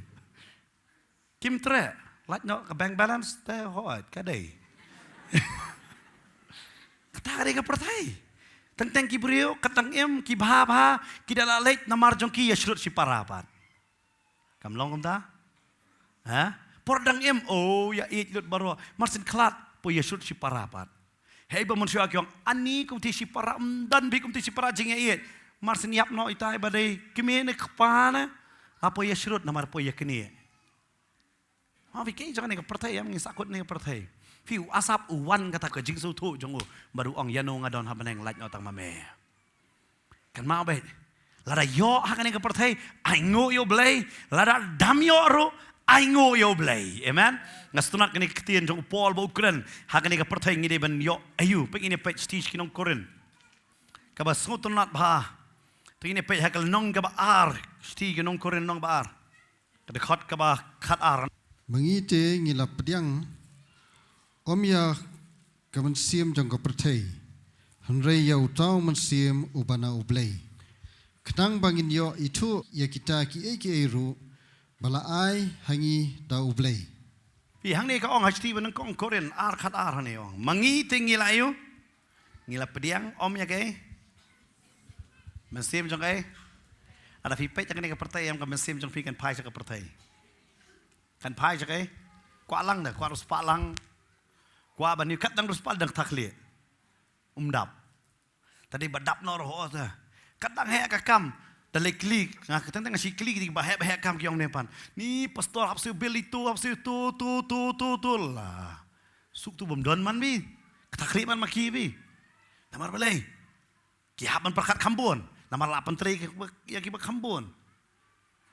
Kim treh, lait noh ka bank balance te hooid ka dei. Kata ka dei ka pyrthei. Teng teng ki briew, ka dang im, ki bha bha, ki da la leit namar jong ki ïa shrut shipara pat. Kam long kumta? Ha? Por dang im, oh, ïa ïeit lut baroh, mar shen khlad, poi ïa shrut shipara pat. Hei ba mynshuwa ki ong, ani kumta shipara, ym don phi kumta shipara jingïa ïeit. Mar shen ïap noh itai ba dei, kmie ne kpa ne, la poi ïa shrut namar poi ïa knieh. Ha, phi kei jong kane ka pyrthei, em, ngi sahkut ne ka pyrthei. Phi u Asaph u wan kata ka jingsngewthuh jong u, bad u ong ïano nga don ha bneng lait noh tang ma me. Kynmaw beit. Lada ïoh ha kane ka pyrthei, ainguh ïa U Blei, lada dam ïoh ruh, ainguh ïa U Blei. Amen. Nga sngewtynnat kane ka ktien jong u Paul ba u kren, ha kane ka pyrthei ngi dei ban ïoh aïu, peit ngin ïa peit shithi sha ki nong Korinth. Kaba sngewtynnat bha. Te ngin ïa peit ha ka lynnong kaba ar, shithi ki nong Korinth lynnong ba ar. Ka dkhot kaba khatar. Ma ngi te ngi la pdiang, ym ïa ka mynsiem jong ka pyrthei, hynrei ïa uta u mynsiem uba na U Blei. Khnang ba ngin ïoh ithuh ïa kita kiei kiei ruh ba la ai ha ngi da U Blei. Phi hangne ka ong ha shithi ba nyngkong Korinth ar khatar hangne ong. Ma ngi te ngi la aïu? Ngi la pdiang, ym ïa kaei? Mynsiem jong kaei? Lada phi peit ïa kane ka pyrthei, em, ka mynsiem jong phi kan phai sha ka pyrthei. Kan phai sha kaei? Kwah lang da, kwah riewspah lang. Kwah ban ïa kat dang riewspah dang thaklieh. Um dap. Te dei ba dap noh ruh te. Kat dang heh ka kam. Te leit kylli, nga ka teng teng nga shu kylli ki ba heh ba heh kam ki ong ne pan. Ni pastor hap siew bill itu, hap siew tu, tu, tu, tu, tu la. Suk tu bym don man bi. Ka thaklieh man ma ki bi. Namar balei? Ki hap ban pyrkhat kham bun. Namar la pyntrei ïa ki ba kham bun.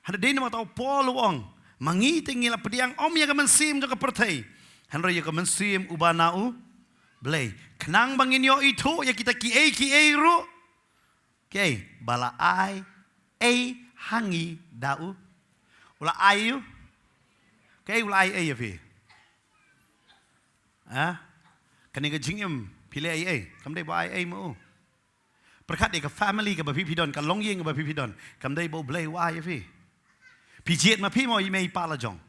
Hynrei dei namar kata u Paul u ong, ma ngi te ngi la pdiang, ym ïa ka mynsiem jong ka pyrthei, hynrei ïa ka mynsiem uba na U Blei. Khnang ba ngin ïoh ithuh ïa kita kiei kiei ruh. Kiei ba la ai ei ha ngi da U. U la ai ïa u. Kiei u la ai ei ïa phi? Ha? Kane ka jingim phi leh ei ei, kam dei ba ai ei ma u. Pyrkhat ïa ka family kaba phi phi don, ka longïing kaba phi phi don. Kam dei ba U Blei u ai ïa phi. Phi jied ma phi mo i mei i pa la jong.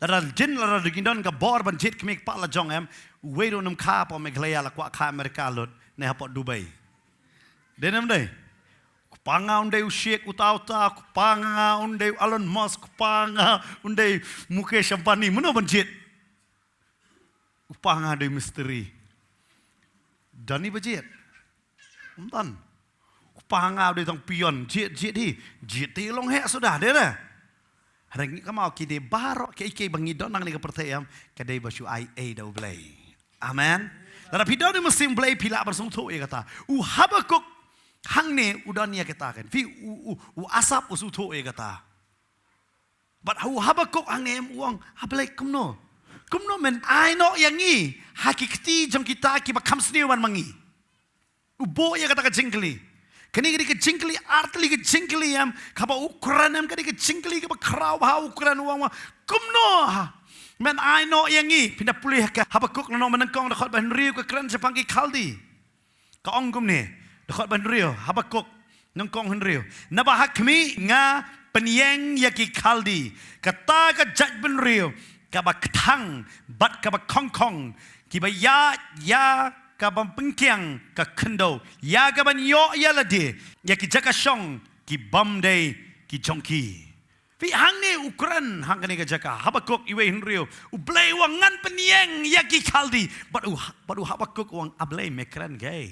Lada jin lada kin don ka bor ban jied kmie kpa la jong em. Uwei ruh nym kha hapoh Meghalaya, la kwah kha America lut ne hapoh Dubai. Dei ne ym dei? Kpa nga un dei u Sheikh uta uta, kpa nga un dei u Elon Musk, kpa nga un dei Mukesh Ambani, mano ban jied? U pa nga dei mistri. Don i ba jied? Ym don. U pa nga dei tang peon, jied, jied hi. Jied te long heh suda, dei re? Hynrei ngi kynmaw ki dei baroh kiei kiei ba ngi don hangne ka pyrthei em, ka dei ba shu ai ei da U Blei. Amen. Lada phi don i mynsiem Blei phi lah ban sngewthuh ïa kata. U Habakuk hangne u don ïa kata kan. Phi u, u, u Asaph u sngewthuh ïa kata. Bad ha u Habakuk hangne em u ong, ha Blei kumno? Kumno men ai noh ïa ngi ha ki kti jong kita kiba kham sniew ban ma ngi? U buh ïa kata ka jingkylli. Kane ka dei ka jingkylli, artylli ka jingkylli em, kaba u kren em, ka dei ka jingkylli kaba khraw bha u kren u ong, kumno ha men ai noh ïa ngi? Phin da pule ha ka Habakuk lynnong ba nyngkong dkhot ba hynriew ka kren shaphang ki Khaldi. Ka ong kumne, dkhot ba hynriew, Habakuk, Nyngkong hynriew. Naba ha khmih nga pynïeng ïa ki Khaldi, kata ka jaitbynriew kaba kthang bad kaba khongkhong, kiba ïaid ïa kaba pynkiang ka khyndew, ïa kaban ïoh ïa lade ïa ki jaka shong ki bym dei ki jong ki. Phi, hangne u kren ha kane ka jaka, Habakuk iwei hynriew, U Blei u ong ngan pynïeng ïa ki Khaldi, bad u, bad u Habakuk u ong, A Blei, me kren kaei?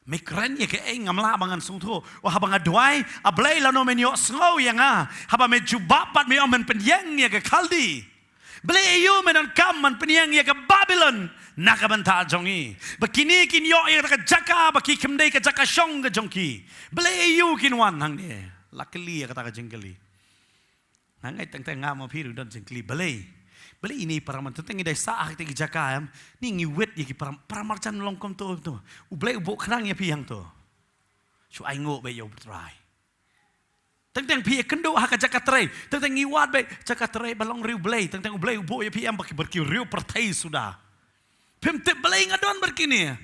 Me kren ïa kaei? Ngam lah ba ngan sngewthuh. Haba nga duwai, A Blei, lano men ïohsngew ïa nga haba me jubab pat me ong men pynïeng ïa ki Khaldi? Balei aïu me donkam ban pynïeng ïa ka Babilon na ka bynta jong ngi, ba kine kin ïoh ïa kata ka jaka ba ki kam dei ka jaka shong ka jong ki? Balei aïu kin wan hangne? La kylli ïa kata ka jingkylli. Nga ngeit teng teng nga ma phi ruh don jingkylli, balei? Balei ine i para marjan, teng teng ngi dei sah ha kata ki jaka, em? Ni ngi wit ïa ki para, para marjan long kumto, to. U Blei u buh khnang ïa phi hangto. Shu ainguh beit ïa U Trai. Teng teng phi ïakynduh ha ka jaka trei, teng teng ngi wad beit jaka trei ba long ri U Blei, teng teng U Blei u buh ïa phi, em, bad ki, bad ki riew pyrthei suda. Phim tip balei nga don bad kine.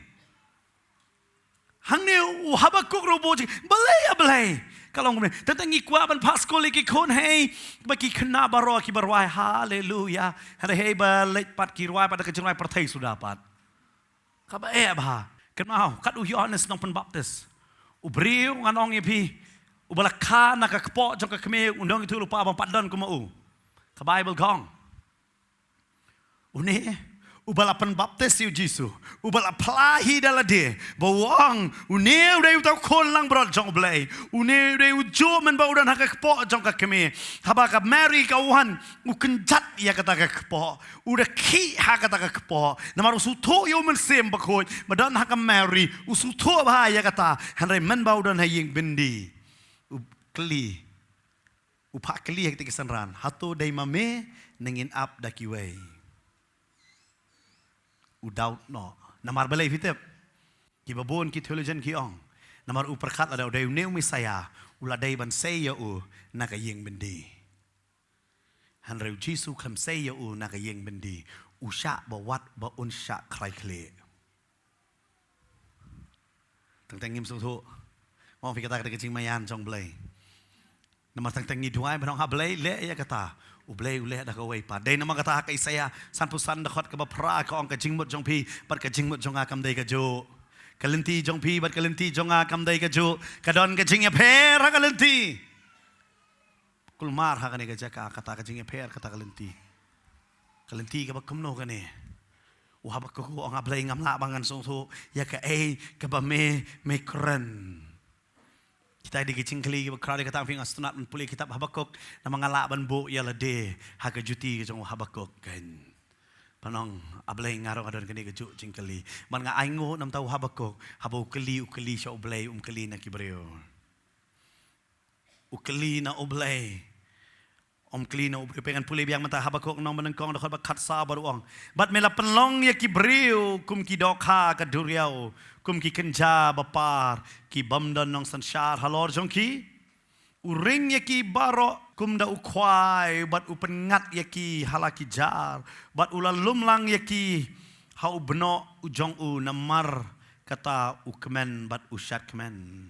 Hangne u Habakuk ruh u buh jingkylli, balei, A Blei? Ka long kumne, teng teng ngi kwah ban phah skul ïa ki khun, hei, ba ki khynnah baroh kiba rwai, haleluya. Hynrei hei ba leit pat ki rwai pat da ka jingrwai pyrthei suda pat. Kaba eh bha. Kynmaw, kat u Ïohannes Nongpynbaptis, u briew ngan ong ïa phi, uba la kha na ka kpoh jong ka kmie, u nongïathuhlypa bym pat don kum u. Ka Baibl ka ong, une uba la pynbaptis ïa u Jisu, uba la phla hi da lade, ba u ong, une u dei uta u khun langbrot jong U Blei, une u dei ujuh mynba u don ha ka kpoh jong ka kmie. Haba ka Mari ka wan, u kynjat ïa kata ka kpoh, u da khih ha kata ka kpoh. Namar u sngewthuh ïa U Mynsiem Bakhuid ba don ha ka Mari, u sngewthuh bha ïa kata. Hynrei mynba u don ha ïing byndi, u kylli, u phah kylli ha kita ki synran, hato dei ma me ne ngin ap da kiwei? U doubt noh. Namar balei phi tip? Kiba bun ki theologian ki ong, namar u pyrkhat lada u dei une u Messaïah, u la dei ban sei ïa u na ka ïing byndi. Hynrei u Jisu kam sei ïa u na ka ïing byndi, u shah ba wad ba un shah krai khlieh. Teng teng ngim sngewthuh. Nga ong phi, kata ka dei ka jingmaïan jong U Blei. Namar teng teng ngi duwai ban ong, A Blei, leh ïa kata, U Blei u leh da kawei pat. Dei namar kata ha ka Isaïah sanphew san dkhot kaba phra ka ong, ka jingmut jong phi bad ka jingmut jong nga kam dei kajuh. Ka lynti jong phi bad ka lynti jong nga kam dei kajuh. Ka don ka jingïapher ha ka lynti. Kulmar ha kane ka jaka, kata ka jingïapher, kata ka lynti. Ka lynti kaba kumno kane? U Habakuk u ong, A Blei, ngam lah ba ngan sngewthuh ïa kaei kaba me, me kren. Kita dei ki jingkylli kiba khraw. Dei kata phi, nga sngewtynnat ban pule kitab Habakuk, namar nga lah ban buh ïa lade ha ka juti ka jong u Habakuk, kan. Ban ong, A Blei, nga ruh nga don kane kajuh jingkylli. Ban nga ainguh namar u Habakuk, haba u kylli, u kylli sha U Blei, um kylli na ki briew. U kylli na U Blei. Um kylli na U Blei. Pynban ngan pule biang mynta Habakuk lynnong ba nyngkong dkhot ba khatsaw, ba u ong, bad me la pynlong ïa ki briew kum ki dohkha ka duriaw, kum ki kynja ba par, ki bym don nongsynshar halor jong ki. U ring ïa ki baroh kum da u khwai, bad u pynngat ïa ki ha la ki jar, bad u la lum lang ïa ki ha u bnoh u jong u, namar kata u kmen bad u shadkmen.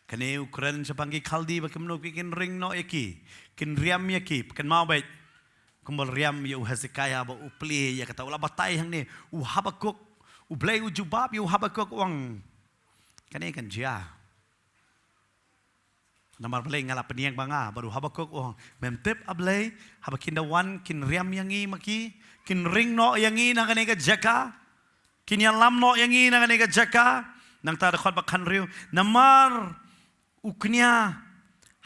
Kane u kren shaphang ki Khaldi ba kumno ki kin ring noh ïa ki, kin riam ïa ki. Kynmaw beit kumba u riam ïa u Hezekiah ba u plie ïa kata, u la batai hangne. U Habakuk, U Blei u jubab ïa u Habakuk, u ong, kane kan jia. Namar balei? Nga la pynïeng ba nga. Bad u Habakuk u ong, mem tip, A Blei, haba kin da wan kin riam ïa ngi ma ki, kin ring noh ïa ngi na kane ka jaka, kin ïalam noh ïa ngi na kane ka jaka. Nangta dkhot ba khathynriew, namar u kñia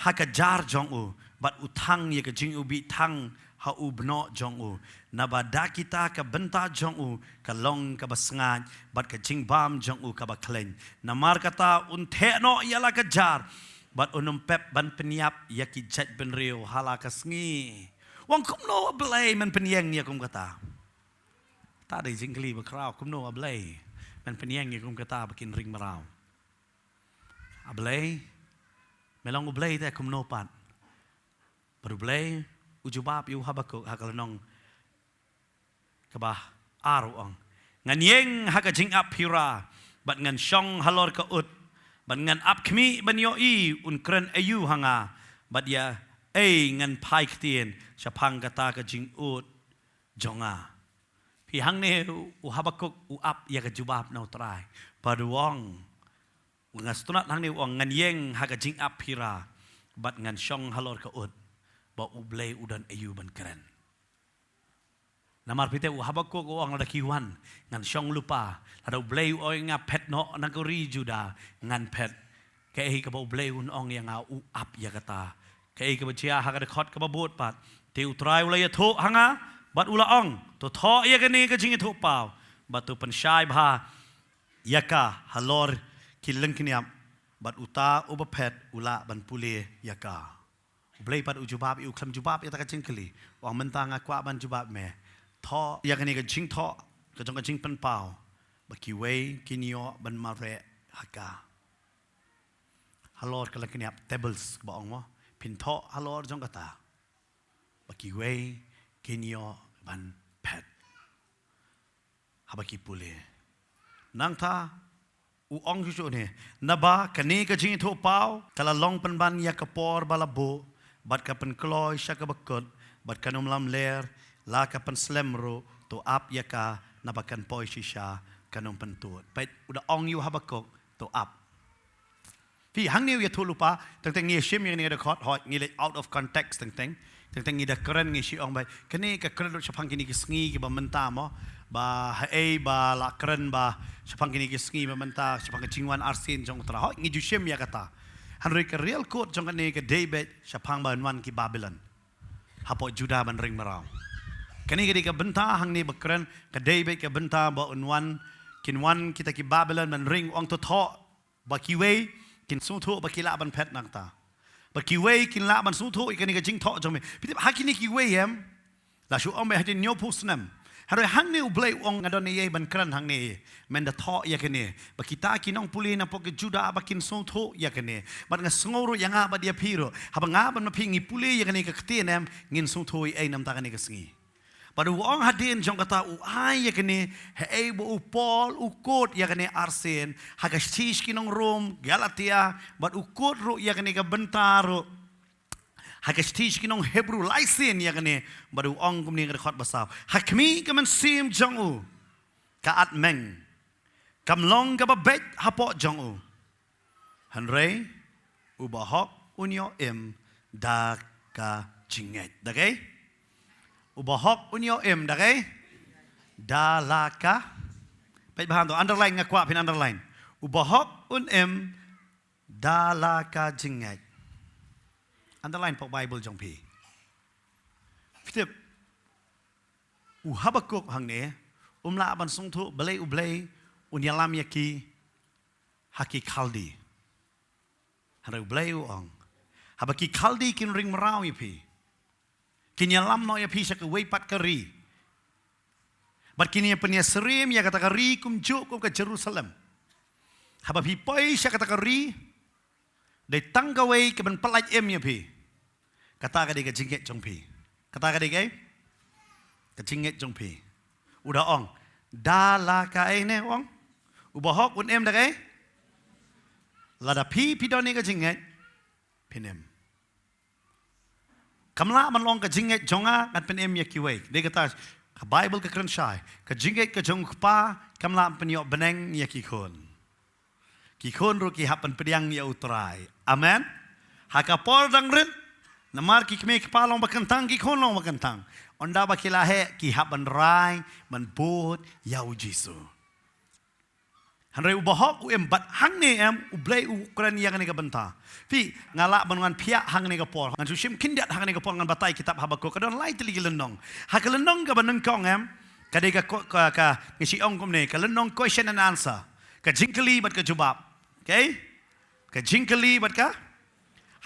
ha ka jar jong u, bad u thang ïa ka jingïabih thang ha u bnoh jong u, naba da kita ka bynta jong u ka long kaba sngaid, bad ka jingbam jong u kaba khleiñ. Namar kata un theh noh ïa la ka jar, bad un ym pep ban pynïap ïa ki jaitbynriew ha la ka sngi. U ong, kumno, A Blei, men pynïeng ïa kum kata? Ta dei jingkylli ba khraw, kumno, A Blei, men pynïeng ïa kum kata ba kin ring mraw? A Blei, me long U Blei te kumno pat? Bad U Blei u jubab ïa u Habakuk ha ka lynnong kaba ar, u ong, ngan ïeng ha ka jingap phira, bad ngan shong halor ka ut Bad ngan ap khmih ban ïohi un kren aïu ha nga, bad ïa ei ngan phai ktien shaphang kata ka jingud jong nga. Phi, hangne u Habakuk u ap ïa ka jubab na U Trai. Bad u ong, nga sngewtynnat hangne u ong, ngan ïeng ha ka jingap phira, bad ngan shong halor ka ut ba U Blei u don aïu ban kren. Namar phi tip, u Habakuk u ong, lada ki wan ngan shong lypa, lada U Blei u ong ïa nga phet noh na ka ri Juda, ngan phet. Kaei kaba U Blei un ong ïa nga, u ap ïa kata. Kaei kaba jia ha ka dkhot kaba bud pat, te U Trai u la ïathuh ha nga, bad u la ong, to thoh ïa kane ka jingïathuhpaw, bad to pynshai bha ïa ka halor ki lyngkniap, bad uta uba phet u lah ban pule ïa ka. U Blei pat u jubab, u khlem jubab ïa kata ka jingkylli. U ong, mynta nga kwah ban jubab me. Thoh ïa kane ka jingthoh ka jong ka jingpynpaw, ba kiwei kin ïoh ban mareh ha ka. Halor ka lyngkniap, tables kaba ong mo, phin thoh halor jong kata, ba kiwei kin ïoh ban phet haba ki pule. Nangta u ong shuh shuh ne, naba kane ka jingïathuhpaw ka la long pynban ïa ka por ba la buh, bad ka pynkloi sha kaba kut, bad kan ym lamler, la ka pynslem ruh, to ap ïa ka, naba kan poi shisha, kan ym pyntud. Peit, u da ong ïa u Habakuk, to ap. Phi, hangne u ïathuh lypa, teng teng ngi shim ïa kane ka dkhot, hooid, ngi leit out of context teng teng. Teng teng ngi da kren, ngi shu ong ba kane ka kren ruh shaphang kine ki sngi kiba mynta mo, ba haei ba la kren ba shaphang kine ki sngi ba mynta, shaphang ka jingwan arsien jong U Trai. Hooid, ngi ju shim ïa kata. Hynrei ka real quote jong kane ka dei beit shaphang ba un wan ki Babilon hapoh Juda ban ring mraw. Kane ka dei ka bynta hangne ba kren, ka dei beit ka bynta ba un wan, kin wan kita ki Babilon ban ring, u ong to thoh, ba kiwei kin sngewthuh ba ki lah ban phet nangta. Ba kiwei kin lah ban sngewthuh ïa kane ka jingthoh jong me. Phi tip, ha kine kiwei em, la shu ong ba hadien hynñiewphew snem. Hynrei hangne U Blei u ong, nga don eiei ban kren hangne, men da thoh ïa kane, ba kita ki nongpule napoh ka Juda ba kin sngewthuh ïa kane. Bad nga sngew ruh ïa nga bad ïa phi ruh, haba nga bad ma phi ngi pule ïa kane ka ktien em, ngin sngewthuh eiei na bynta kane ka sngi. Bad u ong hadien jong kata, u ai ïa kane, haei ba u Paul u quote ïa kane arsien, ha ka shithi sha ki nong Rom, Galatia, bad u quote ruh ïa kane ka bynta ruh ha ka shithi sha ki nong Hebru, lai sien ïa kane, bad u ong kumne ha ka dkhot ba saw, ha khmih ka mynsiem jong u ka atmeng, kam long kaba beit hapoh jong u. Hynrei u bahok un ïoh im da ka jingngeit. Da kaei? U bahok un ïoh im da kaei? Da la ka. Peit bha to, underline, nga kwah phin underline. U bahok un im da la ka jingngeit. Underline hapoh Bible jong phi. Phi tip, u Habakuk hangne um lah ban sngewthuh balei U Blei un ïalam ïa ki ha ki Khaldi. Hynrei U Blei u ong, haba ki Khaldi kin ring mraw ïa phi, kin ïalam noh ïa phi sha kawei pat ka ri, bad kin ïa pynïasyriem ïa kata ka ri kumjuh kum ka Jerusalem. Haba phi poi sha kata ka ri, dei tang kawei kaban pyllait im ïa phi. Kata ka dei ka jingngeit jong phi. Kata ka dei kaei? Ka jingngeit jong phi. U da ong, da la kaei ne, u ong? U bahok un im da kaei? Lada phi, phi don ïa ka jingngeit, phin im. Kam lah ban long ka jingngeit jong nga ngan pynim ïa kiwei. Dei kata ka Bible ka kren shai, ka jingngeit ka jong u kpa kam lah ban pynïoh bneng ïa ki khun. Ki khun ruh ki hap ban pdiang ïa U Trai. Amen. Ha ka por dang rit, namar ki kmie kpa long ba kyntang, ki khun long ba kyntang, ynda ba ki la heh ki hap ban rai ban bud ïa U Jisu. Hynrei u bahok u im, bad hangne em U Blei u kren ïa kane ka bynta. Phi, nga lah ban wan phiah hangne ka por, ngan shu shim khyndiat hangne ka por ngan batai kitab Habakuk. Ka don lai tylli ki lynnong. Ha ka lynnong kaba nyngkong em, ka dei ka ko-, ka, ka, ngi shu ong kumne, ka lynnong question and answer. Ka jingkylli bad ka jubab. Okay? Ka jingkylli bad ka,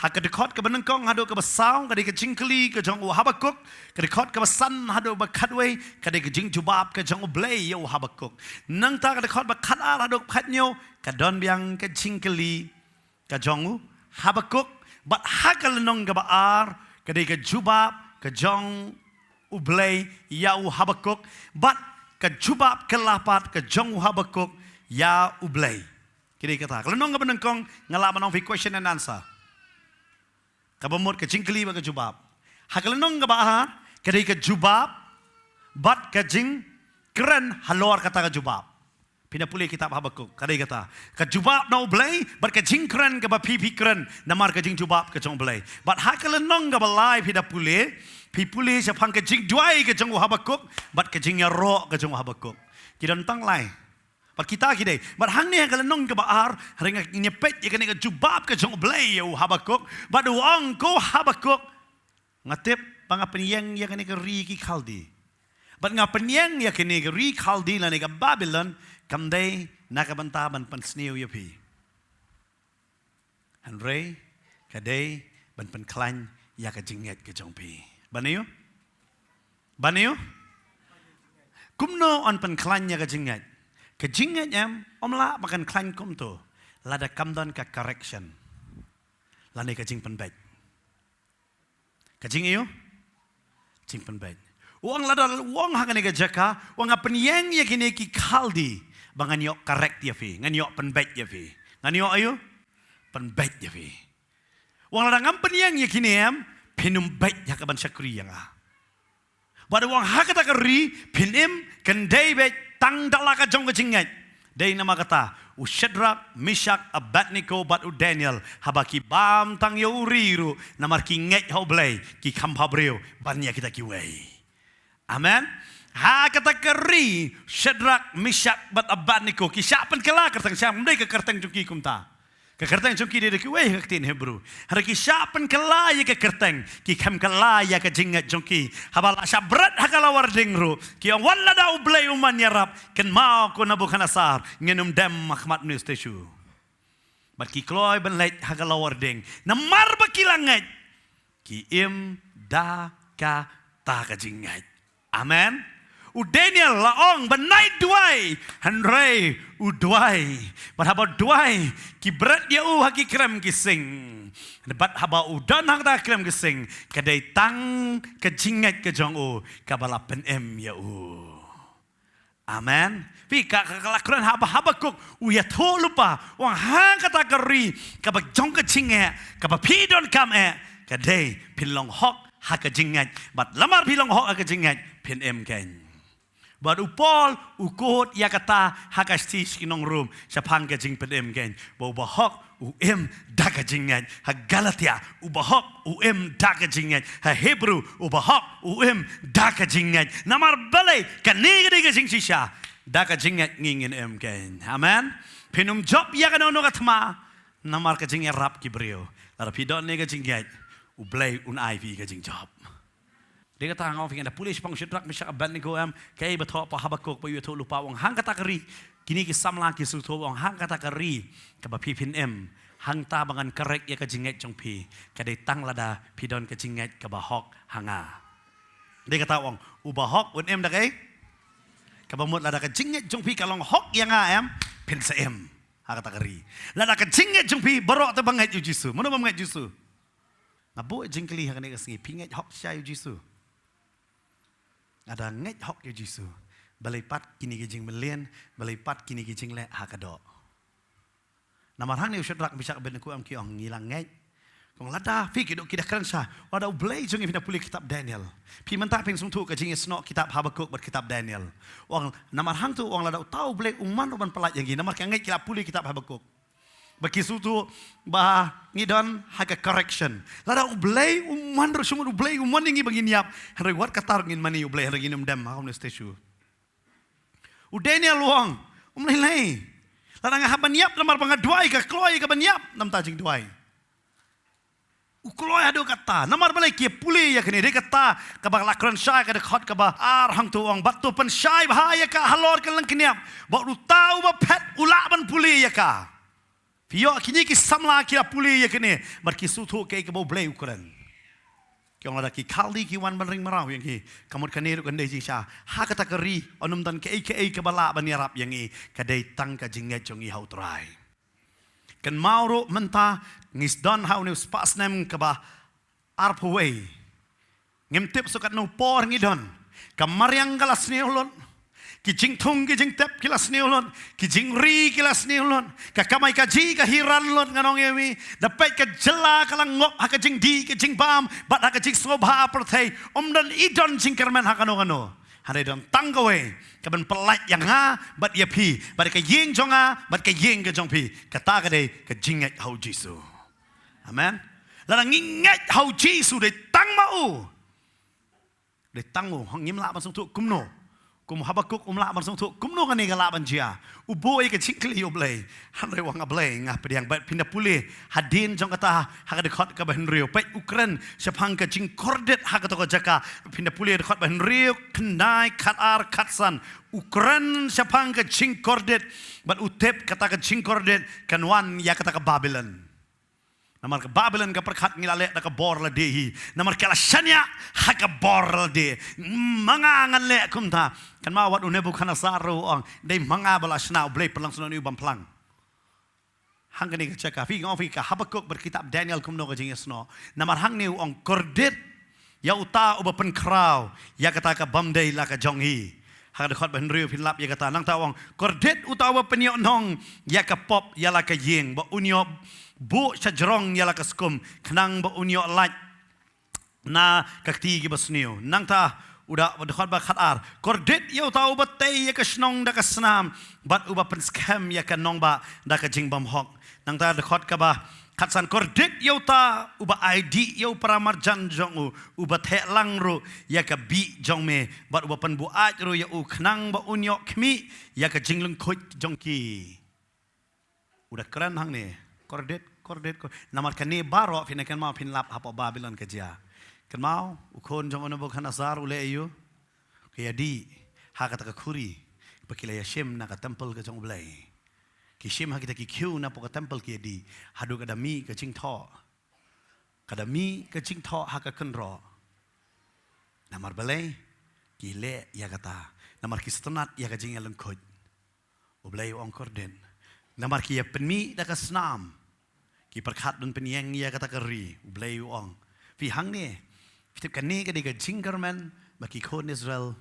ha ka dkhot kaba nyngkong haduh kaba saw ka dei ka jingkylli ka jong u Habakuk. Ka dkhot kaba san haduh ba khatwei ka dei ka jingjubab ka jong U Blei ïa u Habakuk. Nangta ka dkhot ba khatar haduh khathynñiew ka don biang ka jingkylli ka jong u Habakuk. Bad ha ka lynnong kaba ar ka dei ka jubab ka jong U Blei ïa u Habakuk. Bad ka jubab ka la pat ka jong u Habakuk ïa U Blei. Ki dei kata. Ka lynnong kaba nyngkong, nga lah ban ong phi question and answer. Kaba mut ka jingkylli bad ka jubab. Ha ka lynnong kaba ar, ka dei ka jubab bad ka jingkren halor kata ka jubab. Phin da pule kitab Habakuk, ka dei kata. Ka jubab na U Blei, bad ka jingkren kaba phi phi kren, namar ka jingjubab ka jong U Blei. Bad ha ka lynnong kaba lai phi da pule, phi pule shaphang ka jingduwai ka jong u Habakuk, bad ka jingïaroh ka jong u Habakuk. Ki don tang lai. Bad kita ki dei. Bad hangne ha ka lynnong kaba ar, hynrei ngin ïa peit ïa kane ka jubab ka jong U Blei ïa u Habakuk. Bad u ong, ko Habakuk, nga tip ba nga pynïeng ïa kane ka ri ki Khaldi. Bad nga pynïeng ïa kane ka ri Khaldi lane ka Babilon, kam dei na ka bynta ban pynsniew ïa phi. Hynrei ka dei ban pynkhlaiñ ïa ka jingngeit ka jong phi. Ban ïoh? Ban ïoh? Kumno yn pynkhlaiñ ïa ka jingngeit? Ka jingngeit em, ym lah ba kan khlaiñ kumto lada kam don ka correction lane ka jingpynbeit. Ka jingïoh? Jingpynbeit. U ong lada u ong ha kane ka jaka, u ong nga pynïeng ïa kine ki Khaldi, ba ngan ïoh correct ïa phi, ngan ïoh pynbeit ïa phi. Ngan ïoh aïu? Pynbeit ïa phi. U ong lada ngam pynïeng ïa kine em, phin ym beit ha kaban shakri ïa nga. Bad u ong ha kata ka ri, phin im, kan dei beit tang da la ka jong ka jingngeit. Dei namar kata, u Shadrak, Mishak, Abednego, bad u Daniel, haba ki bam tang ïa u ri ruh, namar ki ngeit ha U Blei, kim kham bhabriew ban ïa kita kiwei. Amen. Ha kata ka ri, Shadrak, Mishak, bad Abednego, ki shah pynkylla kyrteng, shah ym dei ka kyrteng jong ki kumta. Ka kyrteng jong ki dei da kiwei ha ka ktien Hebru. Hynrei ki shah pynkylla ïa ka kyrteng, kim kylla ïa ka jingngeit jong ki. Haba la shah bret ha ka lawar ding ruh, ki ong wat lada U Blei um ban ïarap, kynmaw ko Nebukhadnessar, ngin ym dem ha khmat une u statue. Bad ki kloi ban leit ha ka lawar ding. Namar ba ki la ngeit, ki im da kata ka jingngeit. Amen. U Daniel la ong ban ïai duwai, hynrei u duwai. Bad haba u duwai, ki bret ïa u ha ki krem ki sing. Bad haba u don ha kata ka krem ki sing, ka dei tang ka jingngeit ka jong u kaba la pynim ïa u. Amen. Phi, ka, ka, ka la kren haba Habakuk u ïathuh lypa, u ong ha kata ka ri kaba jong ka jingeh, kaba phi donkam eh, ka dei phin long hok ha ka jingngeit. Bad lamar phi long hok ha ka jingngeit, phin im kein. Bad u Paul u kut ïa kata ha ka shithi sha ki nong Rom shaphang ka jingpynim kein, ba u bahok u im da ka jingngeit. Ha Galatia, u bahok u im da ka jingngeit. Ha Hebru, u bahok u im da ka jingngeit. Namar balei? Kane ka dei ka jingshisha. Da ka jingngeit ngi ngin im kein. Amen. Phin ym jop ïa kano kano ka thma namar ka jingïarap ki briew. Lada phi don ne ka jingngeit, U Blei un ai phi ka jingjop. Dei kata nga ong phi, ngan da pule shaphang Shadrak, Meshak, Abednego em, kaei ba thoh pa Habakuk ba u ïathuh lypa, u ong hangta ka ri, kine ki samla ki sngewthuh, u ong hangta ka ri kaba phi phin im, hangta ba ngan correct ïa ka jingngeit jong phi, ka dei tang lada phi don ka jingngeit kaba hok ha nga. Dei kata u ong, u bahok un im da kaei? Kaba mut lada ka jingngeit jong phi ka long hok ïa nga em, phin sa im ha kata ka ri. Lada ka jingngeit jong phi baroh te ba ngeit ïa u Jisu. Mano bym ngeit Jisu? Nga buh jingkylli ha kane ka sngi, phi ngeit hok shisha ïa u Jisu? Lada ngeit hok ïa u Jisu, balei pat kine ki jingmlien, balei pat kine ki jingleh ha ka doh? Namar hangne u Shadrak, Meshak, Abednego em ki ong ngi la ngeit. Kong lada phi, ki dei ki da kren sha, lada U Blei jong ngi, phin da pule kitab Daniel. Phi mynta phin sngewthuh ka jingïasnoh kitab Habakuk bad kitab Daniel. U ong namar hangto u ong lada uta U Blei um man ruh ban pyllait ïa ngi, namar ki ngeit, ki la pule kitab Habakuk. Ba ki sngewthuh ba ngi don ha ka correction. Lada U Blei um man ruh, shu mut U Blei um man ïa ngi ba ngin ïap, hynrei wat kata ruh ngin mane ïa U Blei, hynrei ngin ym dem ha une u statue. U Daniel u ong, um lei lei. Lada nga hap ban ïap namar ba nga duwai, ka kloi ka ban ïap namar ka jingduwai. U kloi haduh katta. Namar balei? Ki pule ïa kane. Dei kata kaba la kren shai ka dkhot kaba ar hangto, u ong bad to pynshai bha ïa ka halor ka lyngkniap, bad uta uba phet u lah ban pule ïa ka. Phi ïoh, kine ki samla ki la pule ïa kane bad ki sngewthuh kaei kaba U Blei u kren. Ki ong lada ki Khaldi ki wan ban ring mraw ïa ngi, ka mut kane ruh kan dei jingshisha. Ha kata ka ri yn ym don kaei kaei kaba lah ban ïarap ïa ngi, ka dei tang ka jingngeit jong ngi ha U Trai. Kynmaw ruh mynta ngi sdang ha une u spah snem kaba arphew wei. Ngim tip shuh katno por ngi don. Ka mariang ka la sniew lut. Ki jingthung ki jingtep ki la sniew lut, ki jingri ki la sniew lut, ka kamai kajih ka hiran lut, ngan ong ïa mi. Da peit ka jylla ka la ngop ha ka jingdih ka jingbam bad ha ka jingsngewbha pyrthei. Ym don i don jingkyrmen ha kano kano. Hynrei don tang kawei ka ban pyllait ïa nga bad ïa phi, bad ka ïing jong nga bad ka ïing ka jong phi. Kata ka dei ka jingngeit ha u Jisu. Amen. Lada ngi ngeit ha u Jisu dei tang ma u. Dei tang u, hangta ngim lah ban sngewthuh kumno. Kum u Habakuk um lah ban sngewthuh kumno kane ka lah ban jia. U buh ïa ka jingkylli ïa u Blei. Hynrei u ong, A Blei, nga pdiang. Bad phin da pule hadien jong kata, ha ka dkhot kaba hynriew. Peit, u kren shaphang ka jingkordit ha kato ka jaka. Phin da pule dkhot ba hynriew, khyndai, khatar, khatsan. U kren shaphang ka jingkordit. Bad u tip kata ka jingkordit kan wan ïa kata ka Babilon. Namar ka Babilon ka pyrkhat ngi la leh da ka bor lade hi. Namar ka la shaniah ha ka bor lade. Ma nga ngan leh kumta. Kynmaw wat u Nebukhadnessar ruh u ong, dei ma nga ba la shna, u Blei pynlong snoh, une u bym phlang. Hangne ka jaka, phi, nga ong ïa phi, ka Habakuk bad kitab Daniel kumno ka jingïasnoh. Namar hangne u ong kordit ïa uta uba pynkhraw ïa kata ka bym dei la ka jong i. Ha ka dkhot ba hynriew phin lap ïa kata, nangta u ong, kordit uta uba pynïohnong ïa ka pop ïa la ka ïing, ba un ïoh buh shajrong ïa la ka skum, khnang ba un ïoh lait na ka kti kiba sniew. Nangta u da, dkhot ba khatar, kordit ïa uta uba tei ïa ka shnong da ka snam, bad uba pynskhem ïa ka nongbah da ka jingbymhok. Nangta dkhot kaba khatsan, kordit ïa uta uba ai dih ïa u para marjan jong u, uba theh lang ruh ïa ka bih jong me, bad uba pynbuaid ruh ïa u, khnang ba un ïoh khmih ïa ka jinglyngkhuid jong ki. U da kren hangne, kordit, kordit, kor-, namar kane baroh phin ïa kynmaw, phin lap hapoh Babilon ka jia. Kynmaw, u khun jong u Nebukhadnessar u leh aïu? Ka ïadih ha kata ka khuri ba ki la ïashim na ka temple ka jong u Blei. Ki shim ha kita ki khiew napoh ka temple, ki ïadih, haduh ka da mih ka jingthoh. Ka da mih ka jingthoh ha ka kynroh. Namar balei? Ki leh ïa kata. Namar ki sngewtynnat ïa ka jingïalyngkhuid. U Blei u ong kordit. Namar ki ïa pynmih da ka snam. Ki pyrkhat ban pynïeng ïa kata ka ri. U Blei u ong, phi, hangne, phi tip, kane ka dei ka jingkyrmen ba ki khun Israel,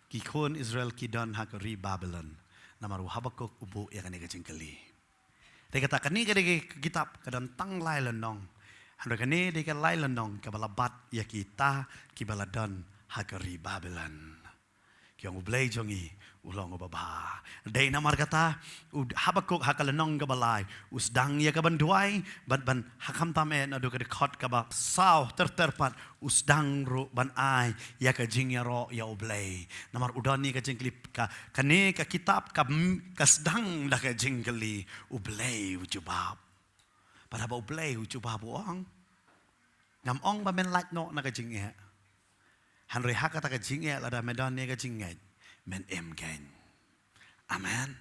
ki khun Israel ki don ha ka ri Babilon. Namar u Habakuk u buh ïa kane ka jingkylli. Te kata, kane ka dei ka kitab ka don tang lai lynnong. Hynrei kane dei ka lai lynnong kaba la bat ïa kita kiba la don ha ka ri Babilon. Ki ong, U Blei jong ngi u long uba bha. Dei namar kata u Habakuk ha ka lynnong kaba lai u sdang ïa ka ban duwai, bad ban, ha, khamtam eh naduh ka dkhot kaba saw ter ter pat, u sdang ruh ban ai ïa ka jingïaroh ïa U Blei. Namar u don ïa ka jingkylli, ka, kane ka kitab ka, ka sdang da ka jingkylli, U Blei u jubab. Bad haba U Blei u jubab u ong, ngam ong ba men lait noh na ka jingeh. Hynrei ha kata ka jingeh, lada me don ïa ka jingngeit, men im kein. Amen.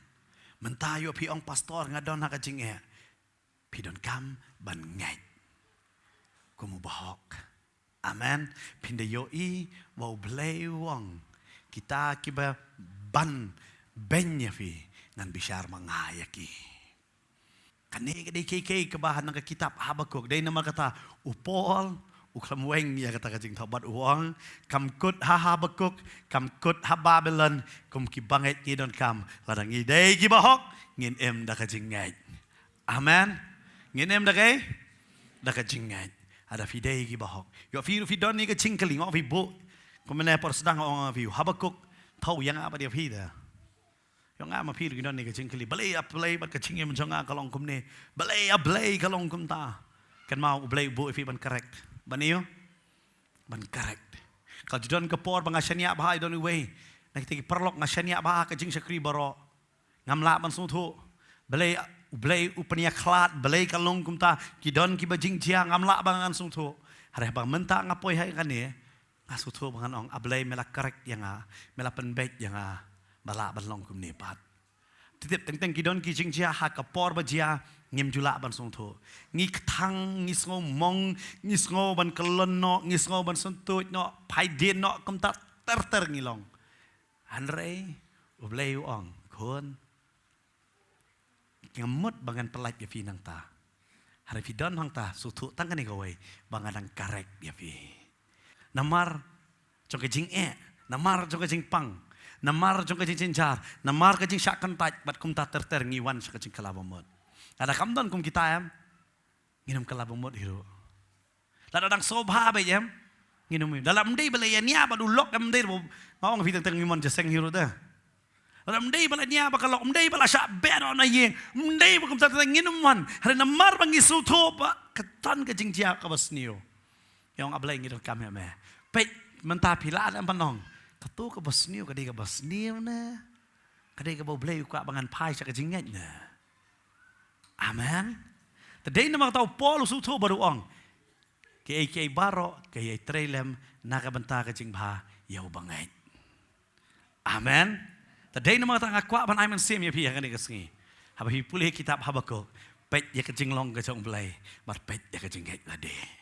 Mynta ïoh phi ong, Pastor, nga don ha ka jingeh. Phi donkam ban ngeit kum u bahok. Amen. Phin da ïohi ba U Blei u ong, kita kiba ban beiñ ïa phi, ngan bishar ma nga ïa ki. Kane ka dei kiei kiei kaba ha nang ka kitab Habakuk. Dei namar kata u Paul u khlem weng ïa kata ka jingthoh bad u ong, kam kut ha Habakuk, kam kut ha Babilon, kum ki bangeit ngi donkam, lada ngi dei ki bahok, ngin im da ka jingngeit. Amen. Ngin im da kaei? Da ka jingngeit. Lada phi dei ki bahok. Ïoh phi ruh phi don ïa ka jingkylli, nga ong phi buh. Kumne por sdang nga ong phi, Habakuk, thaw ïa nga bad ïa phi da. Ïoh nga ma phi ruh ngi don ïa ka jingkylli. Balei A Blei bad ka jingim jong nga ka long kumne? Balei A Blei ka long kumta? Kynmaw U Blei u buh ïa phi ban correct. Ban ïoh? Ban correct. Ka ju don ka por ba nga shaniah bha, i don iwei na kita ki paralok, nga shaniah bha ka jingshakri baroh. Ngam lah ban sngewthuh. Balei U Blei u pynïakhlad, balei ka long kumta, ki don kiba jingjia, ngam lah ban ngan sngewthuh. Hynrei ba mynta nga poi ha kane, nga sngewthuh ba ngan ong, A Blei me la correct ïa nga, me la pynbeit ïa nga, ba lah ban long kumne pat. Tip teng teng ki don ki jingjia ha ka por ba jia, ngim ju lah ban sngewthuh. Ngi kthang, ngi sngew mong, ngi sngew ban kyllon noh, ngi sngew ban syntuid noh, phai dien noh, kumta ter ter ngi long. Hynrei U Blei u ong, khun, ngam mut ba ngan pyllait ïa phi nangta. Hynrei phi don hangta, sngewthuh tang kane kawei, ba nga dang correct ïa phi. Namar jong ka jingeh, namar jong ka jingpang, Namar jong ka jingjynjar, namar ka jingshah kyntait, bad kumta ter ter ngi wan sha ka jingkylla bamut. Lada kam don kum kita em, ngin ym kylla bamut hi ruh. Lada dang sngewbha beit em, ngin ym im. Lada ym dei ba la ïania bad u lok em, ym dei ba nga ong phi teng teng ngim mon jingïaseng hi ruh te. Lada ym dei ba la ïania bad ka lok, ym dei ba la shah beh noh na ïing, ym dei ba kumta te ngin ym mon. Hynrei namar ba ngi sngewthuh ba ka don ka jingjia kaba sniew. Ïa ong, A Blei, ngi donkam ïa me. Peit, mynta phi lah ne em ban ong, kato kaba sniew ka dei kaba sniew ne ka dei kaba U Blei u kwah ba ngan phai sha ka jingngeit ne? Amen. Te dei namar kata u Paul u sngewthuh bad u ong, kiei kiei baroh ka ïai trei lem na ka bynta ka jingbha ïa uba ngeit. Amen. Te dei namar kata nga kwah ban ai mynsiem ïa phi ha kane ka sngi, haba phi pule kitab Habakuk, peit ïa ka jinglong ka jong U Blei, bad peit ïa ka jingngeit lade.